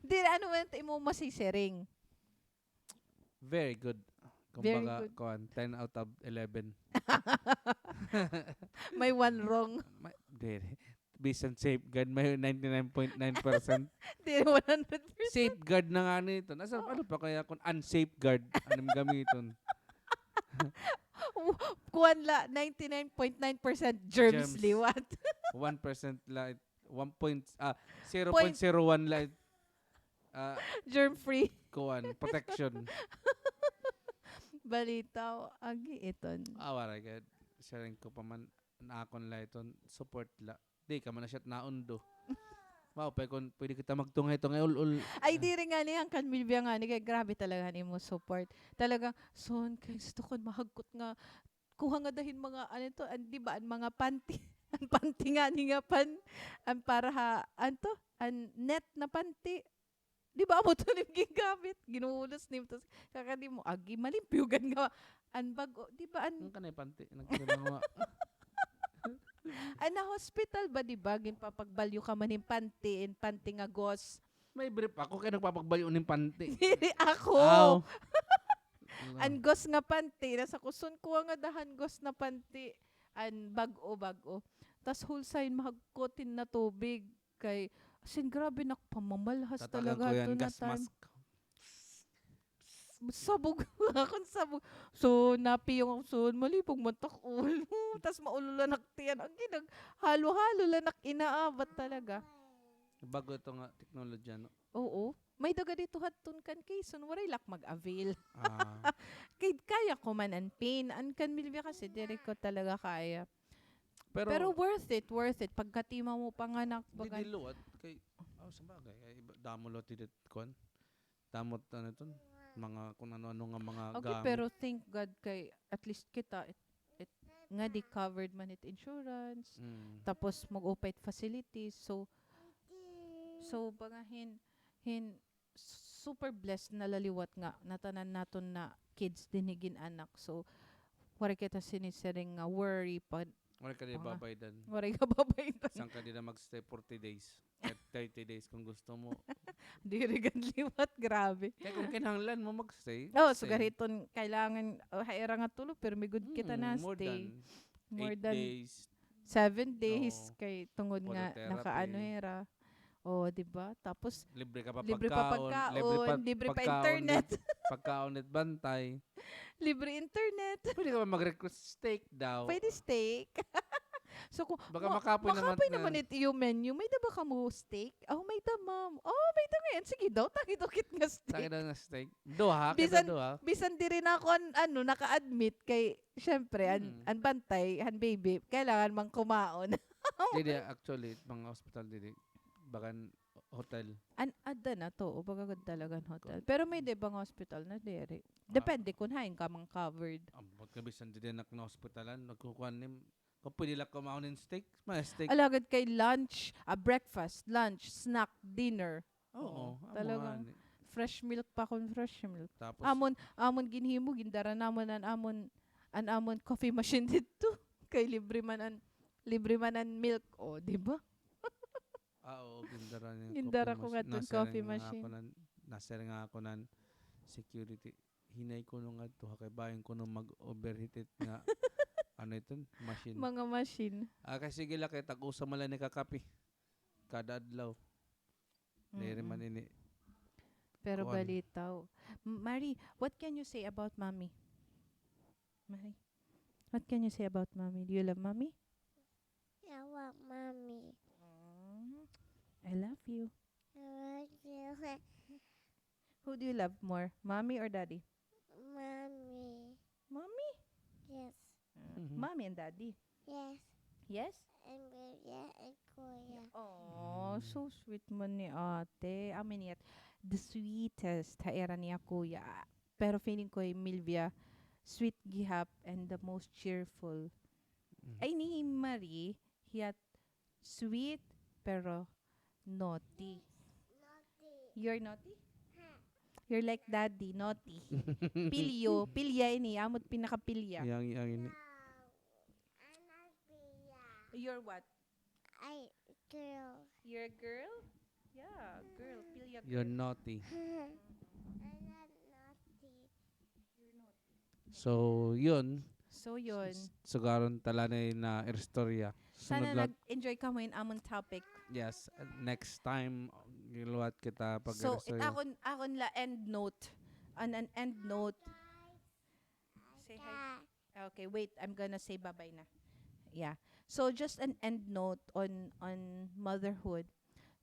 Di, ano man it imo masisiring? Very good. Very good. Kumbaga, kuan, ten out of eleven. May one wrong. May, diri. Bisan safeguard, may ninety-nine point nine percent. Diri, one hundred percent. Safeguard na ngani ito. Nasa, ano pa kaya kon unsafeguard? Ano it gamiton? Kuan la, ninety-nine point nine percent germs liwat. One percent la, one point, ah, zero point zero one la, ah, germ free. Kuan, protection. Balitaw, agi iton. Ah, waray gad. Siring ko pa man, an akon la iton, support la. Di ka man na siya naundo. Mao pa kon pwede kita magtungay-tungay ul-ul. Ay, diri ngani, an kan Milvia ngani, kay grabe talaga an imo support. Talagang, son, kay gusto ko mahagkot nga, kuha ngada hin mga, ano ito, an, di ba, an mga panty, an panty ngani nga pan, an para ha, an to, an net na panty. Di ba, amo ito an imo gigamit? Ginuhulos nimo, tas kakadi mo, agi, malimpyo gad nga an bag-o, di ba, an kanay panty, nagkulang nga. An na-hospital ba, di ba, ginpapagbalyo ka man hin panty, hin panty nga gos. May brief ako kay nagpapagbalyo hin panty. Diri ako. Aw. An gos nga panty, nasa kuson ko nga dahan gos na panty. An bag-o, bag-o. Tas hulsa hin mahagkot hin na tubig. Kay, as in, grabe, nakapamamalhas talaga ito na time. Tatagan ko yan, gas mask. Sabog. Akon sabog. So, napiyong ako, so, malibog man tak ulo. Tas maulo la nak tiyan. Agi, naghalo-halo la nak inaabat talaga. Bag-o ito nga teknolohiya, no? Oo. May-ada gad ito hadton kan Quezon, waray la ak mag-avail. Ah. Kay kaya ko man an pain, an kan Milvia kasi diri ko talaga kaya. Pero worth it, worth it. Pagkatimaw mo panganak, didi liwat kay, aw, sabagay, kay iba, damo liwat didi kuan. Damo it ano iton, mga kun ano-ano nga mga gamit. Okay, pero thank God kay at least kita, it, it, ngadi covered man it insurance. Mm. Tapos mag-upay it facilities. So, so, baga hin, hin, super blessed na la liwat nga natanan naton na kids dinhi gin-anak. So, waray kita sinisiring nga worry pa. Waray ka dida babaydan. Waray ka babaydan. San ka dida mag-stay, forty days. Kahit thirty days kung gusto mo. Diri gad liwat, grabe. Kay kung kinahanglan mo mag-stay, stay. O, sugad hiton, kailangan, o, ha ira nga tulo, pirmi gud kita na stay. More than eight days. Seven days, kay tungod nga nakaano hira. O, di ba? Tapos, libre ka pa pagkaon, libre pa internet. Pagkaon it bantay. Libre internet. Pwede ka pa mag-request steak daw. Pwede steak. So, kung baka makapoy naman it iyo menu, may-ada ba kamo steak? O, may-ada, ma'am. O, may-ada ngay-an. Sige daw, tangi daw kit nga steak. Tangi daw nga steak. Duha, kita duha. Bisan diri na ako, ano, naka-admit kay Siyempre, an, an bantay, an baby, kailangan man kumaon. Didi, actually, mga hospital didi, bagan hotel. An, adda na to, o baga gud talagan hotel. Pero may-ada iba nga hospital na diri. Depende kun hain ka man covered. Ambot nga bisan didi nak na hospitalan, nagkukuan nim, kun pwede la kumaon hin steak, may steak. Alagad kay lunch, ah, breakfast, lunch, snack, dinner. Oo, talagang fresh milk pa kon fresh milk. Tapos amon, amon ginhimo, gindara namon an amon, an amon coffee machine didto. Kay libre man an, libre man an milk, o, di ba? Ah, oo, gindara niya. Gindara ko ngadto an coffee machine. Nasiring nga ako nan security. Hinay kuno ngadto ha kay bangin kuno mag-overheat it nga ano iton? Machine. Mga machine. Ah, kay sige la kay tag-usa man la ini ka kape kada adlaw. Diri man ini. Pero balitaw. M-, Marie, what can you say about Mommy? Marie, what can you say about Mommy? Do you love Mommy? I love Mommy. Mm. I love you. I love you. Who do you love more, Mommy or Daddy? Mommy. Mommy? Yes. Uh, Mommy and Daddy? Yes. Yes? And Kuya and Kuya. Oh, so sweet man ni Ate. Amo ini it the sweetest ha ira niya kuya. Pero feeling ko hi Milvia, sweet gihap and the most cheerful. Ay, ni Marie, hiya sweet, pero naughty. Naughty. You're naughty? You're like Daddy, naughty. Pilyo, pilya ini, amo it pinakapilya. Yang, yang ini. You're what? I girl. You're a girl? Yeah, girl. Pilya girl. You're naughty. I'm not naughty. So, yun. So, yun. S-, sugaron ta la ini nga istorya. Sana nag-enjoy kamo hin amon topic. Yes. Next time, liwat kita pag-istorya. So, it akon, akon la end note. An, an end note. Say hi. Okay, wait. I'm gonna say bye-bye na. Yeah. So, just an end note on, on motherhood.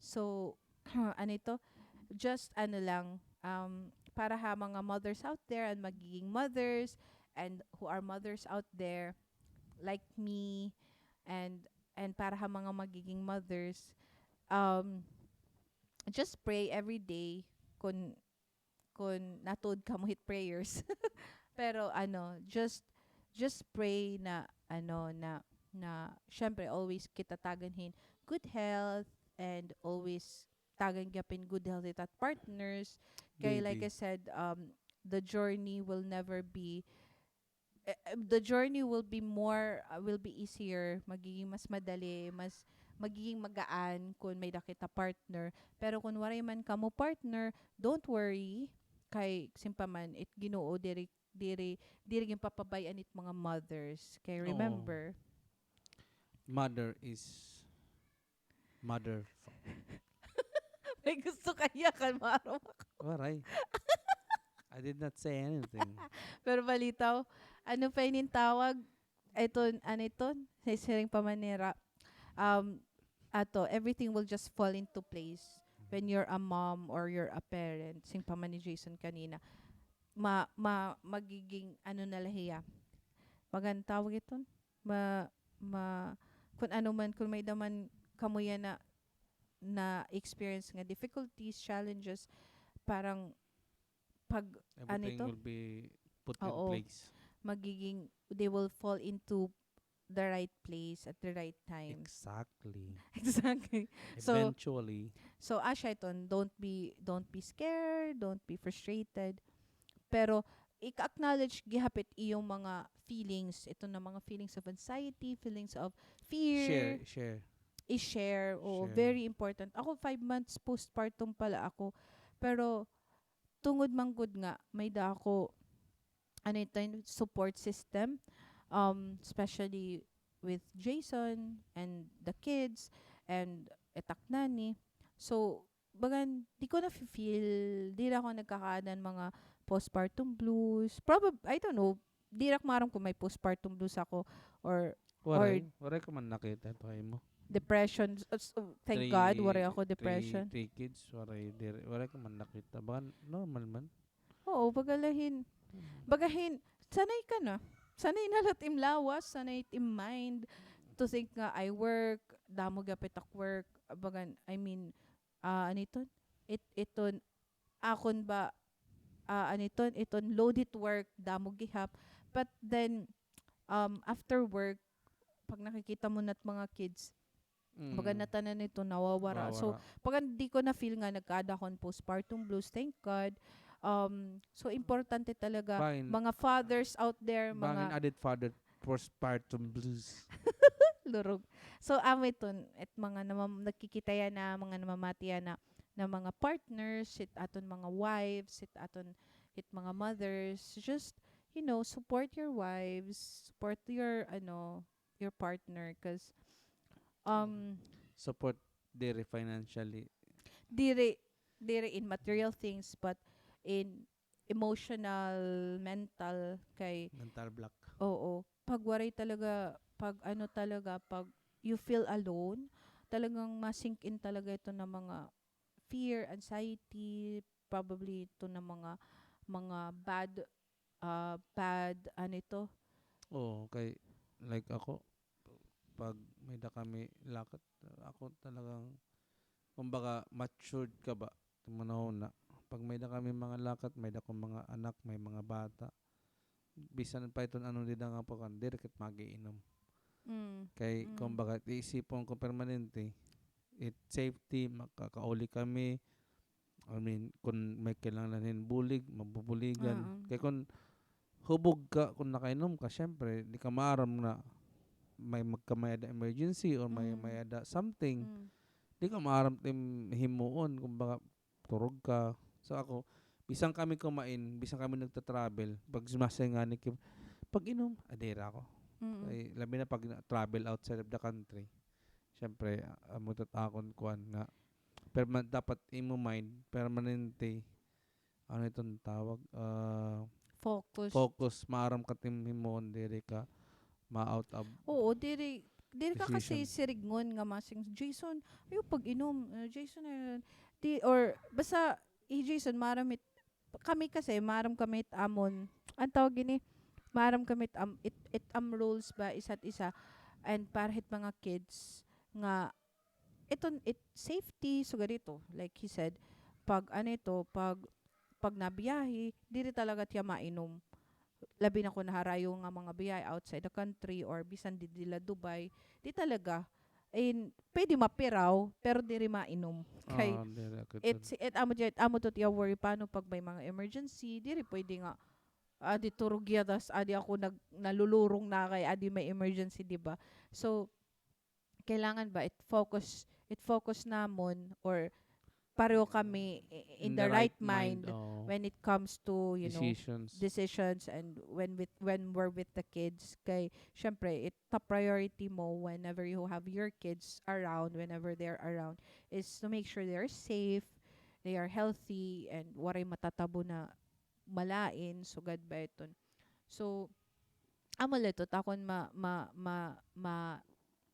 So, ano ito? Just ano lang, um, para ha mga mothers out there and magiging mothers and who are mothers out there, like me, and, and para ha mga magiging mothers, um, just pray every day kun kun natuod kamo hit prayers. Pero ano, just, just pray na, ano, na, na, syempre, always kita tagan hin good health and always tagan gihap hin good health it at partners. Kay, like I said, um, the journey will never be eh, eh, the journey will be more, uh, will be easier, magiging mas madali, mas magiging magaan kun may-ada kita partner. Pero kun waray man kamo partner, don't worry, kay singpa man, it Ginoo diri, diri, diri ginpapabay-an it mga mothers. Kay remember, mother is Mother. May gusto ka hiya kan maaram ako. Waray. I did not say anything. Pero balitaw, ano pa inin tawag? Iton, ano iton? Hisiring pa man nira. Um, ato, everything will just fall into place when you're a mom or you're a parent. Siring pa man ni Jason kanina. Ma, ma, magiging, ano na la hiya. Bagan tawag iton? ma, ma, kun ano man, kun may-ada man kamo yana na-experience nga difficulties, challenges, parang pag, ano ito? Everything will be put in place. Oo. Magiging, they will fall into the right place at the right time. Exactly. Exactly. So, eventually. So, asya iton, don't be, don't be scared, don't be frustrated. Pero, ika-acknowledge gihap it iyo mga feelings. Ito na mga feelings of anxiety, feelings of fear. Share, share. I-share. Oo, very important. Ako, five months postpartum pa la ako. Pero, tungod man gud nga, may-ada ako, ano ito, support system, um, especially with Jason and the kids and it ak nanny. So, bagan, di ko nafi-feel, diri ako nagkakaada hin mga postpartum blues. Probab-, I don't know, diri ak maaram kon may postpartum blues ako or, waray, or waray ko man nakita pa imo. Depression. Uh, s-, uh, thank God, waray ako depression. Three, three kids, waray, diri, waray ko man nakita. Bagan, normal man. Oo, baga la hin, baga hin, sanay ka na. Sanay na la it im lawas, sanay it im mind to think nga I work, damo gihap it ak work. Bagan, I mean, ah, ano iton? It, iton, akon ba, ah, ano iton? Iton load it work, damo gihap. But then, um, after work, pag nakikita mo na it mga kids, baga natanan ito nawawara. Nawawara. So, baga di ko na-feel nga nagkaada ako hin postpartum blues. Thank God. Um, so, importante talaga, mga fathers out there, mga added father, postpartum blues. Lurog. So, amo iton, it mga namam-, nagkikita yana, mga namamati yana, na mga partners, it aton mga wives, it aton, it mga mothers, just you know, support your wives, support your, ano, your partner, 'cause, um, support diri financially, diri, diri in material things, but in emotional, mental, kay mental block. Oo. Pag waray talaga, pag ano talaga, pag you feel alone, talagang ma-sink in talaga ito na mga fear, anxiety, probably ito na mga, mga bad, ah, bad, ano ito? Oo, kay, like ako, pag may-ada kami lakat, ako talagang, kumbaga, matured ka ba? Tumunaw na. Pag may-ada kami mga lakat, may-ada ko mga anak, may mga bata. Bisan pa iton ano dida nga pakan, diri kit mag-iinom. Mm. Kay, mm, kumbaga, iisipon ko permanente, it safety, makakauli kami. I mean, kun may kinahanglan hin bulig, mabubuligan. Oo. Kay kun hubog ka, kun nakainom ka, syempre, di ka maaram na may magkamay-ada emergency or may, mm, may-ada something. Mm. Di ka maaram tim himuon, kumbaga, turog ka. So ako, bisan kami kumain, bisan kami nagta-travel, pag sumasay nga ni Kim, pag-inom, adira ako. Mm. Ay, labi na pag na-, travel outside of the country. Syempre, ah, amo ito akon kuan nga, perma-, dapat imo mind, permanente, ano iton tawag? Ah, focus. Focus. Maaram ka tim himuon, diri ka ma-out of decision. Oo, diri, diri ka kasi sirignon nga masing, "Jason, ayaw pag-inom. Ah, Jason, ah," di, or basta, eh, Jason, maaram it, kami kasi, maaram kami it amon, an tawag ini, maaram kami it am-, it, it am rules ba isa't isa, and para hit mga kids nga, iton, it safety, sugad ito, like he said, pag ano ito, pag, pag nabiyahe, diri talaga tiya mainom. Labi na kun naharayo nga mga biyahe outside the country or bisan didi la Dubai, di talaga. In, pwede mapiraw, pero diri mainom. Kay, ah, diri ako it, it amo, it amo to tiya worry, paano pag may mga emergency, diri pwede nga, adi turog ya, tas adi ako nag-, nalulurong na kay adi may emergency, di ba? So, kailangan ba it focus, it focus namon or pareho kami i-, in the right mind, oo, when it comes to, you know, decisions, decisions and when with, when we're with the kids. Kay, syempre, it top priority mo whenever you have your kids around, whenever they're around, is to make sure they're safe, they are healthy, and waray matatabo na malain, sugad ba iton. So, amo la ito, takon ma-, ma-, ma-, ma-,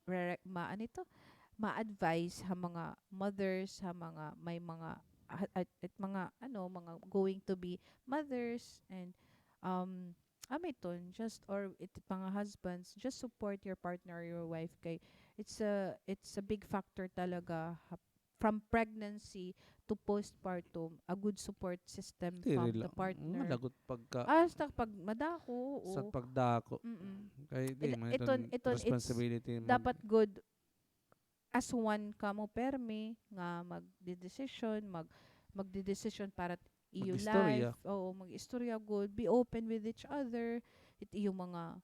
re-, ma-, ano ito? Ma-advise ha mga mothers, ha mga, may mga, ha-, at, at mga, ano, mga going to be mothers, and, um, amo iton, just, or it, mga husbands, just support your partner or your wife kay it's a, it's a big factor talaga ha from pregnancy to postpartum, a good support system from the partner. Diri la. Malagot pagka. Ah, sa pag madako, oo. Sa pagdako. Mm-mm. Kay di man iton, iton, it's responsibility dapat good as one kamo permi nga magdedesisyon, mag-, magdedesisyon para iyo life. Mag-istorya. Oo, mag-istorya good. Be open with each other. It iyo mga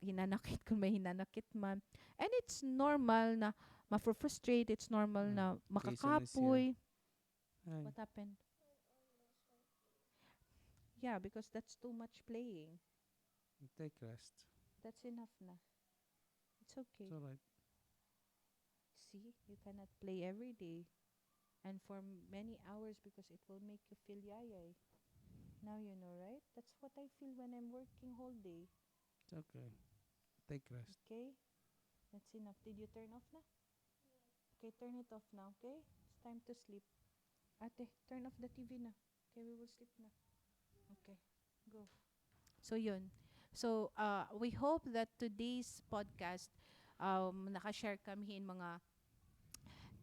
hinanakit kun may hinanakit man. And it's normal na ma-frustrate, it's normal na makakapoy. What happened? Yeah, because that's too much playing. Take rest. That's enough na. It's okay. It's all right. See, you cannot play every day and for many hours because it will make you feel yayay. Now you know, right? That's what I feel when I'm working whole day. It's okay. Take rest. Okay? That's enough. Did you turn off na? Okay, turn it off now, okay? It's time to sleep. Ate, turn off the T V na. Okay, we will sleep na. Okay, go. So, yun. So, uh, we hope that today's podcast, um, naka-share kami hin mga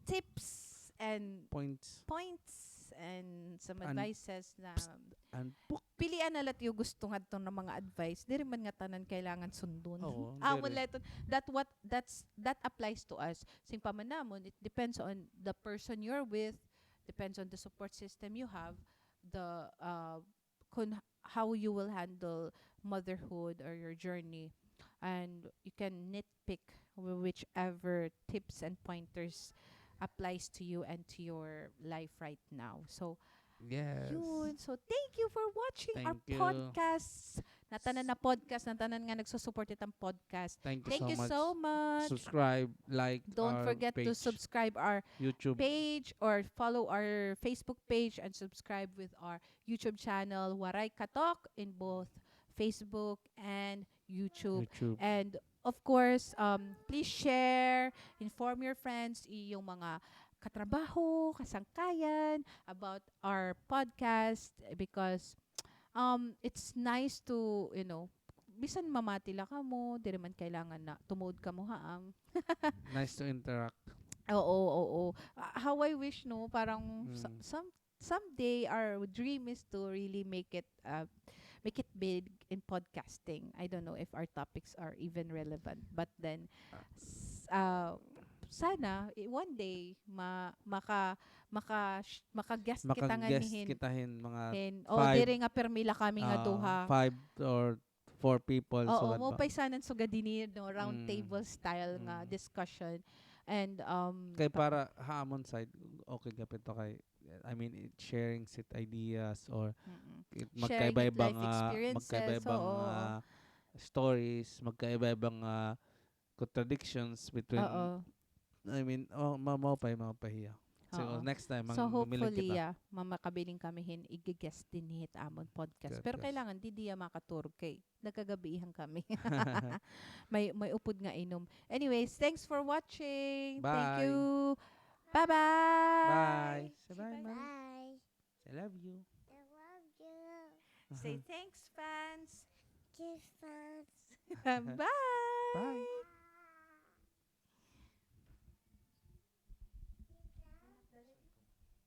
tips and points and some advices na pilian na la it iyo gusto ngadto nga mga advice. Diri man nga tanan kailangan sundon. Amo la iton, that what, that's, that applies to us. Singpa man namon, it depends on the person you're with, depends on the support system you have, the, uh, kun how you will handle motherhood or your journey. And you can nitpick wh-, whichever tips and pointers applies to you and to your life right now. So, Yes. Yun. So, thank you for watching our podcasts. Natanan na podcast, natanan nga nagsusupport itang podcast. Thank you so much. Subscribe, like our page. Don't forget to subscribe our YouTube page or follow our Facebook page and subscribe with our YouTube channel, Waray Katok, in both Facebook and YouTube. YouTube. And of course, um, please share, inform your friends, iyong mga katrabaho, kasangkayan about our podcast because, um, it's nice to, you know, bisan mamati la kamo, diri man kailangan na tumuod kamo ha am. Nice to interact. Oo, oo. Ah, how I wish, no, parang sa-, some someday our dream is to really make it, uh, make it big in podcasting. I don't know if our topics are even relevant, but then, s-, uh, sana, eh, one day, ma-, maka-, maka-, maka-guest kita nganhi hin, hin, mga hin, o, five, diri nga permi la kami nga, ah, duha. Five or four people. Oo, sugad ba? Maupay sana an sugad hini, no, round table style nga discussion. And, um, kay para ha amon side, okay gihapon to kay, I mean, it sharing sit ideas or it magkaiba-iba nga, magkaiba-iba nga stories, magkaiba-iba nga contradictions between, I mean, oh, ma-, maupay, maupay hiya. So, next time, so, hopefully, yeah, ma-, makabilin kami hin igi-guest dinhi hit amon podcast. Pero kailangan, didi hiya makaturog kay nagkagabiihan kami. May, may upod nga inom. Anyways, thanks for watching. Thank you. Bye-bye. Bye. Say bye, Mom. Bye. I love you. I love you. Say thanks, fans. Thanks, fans. Bye. Bye.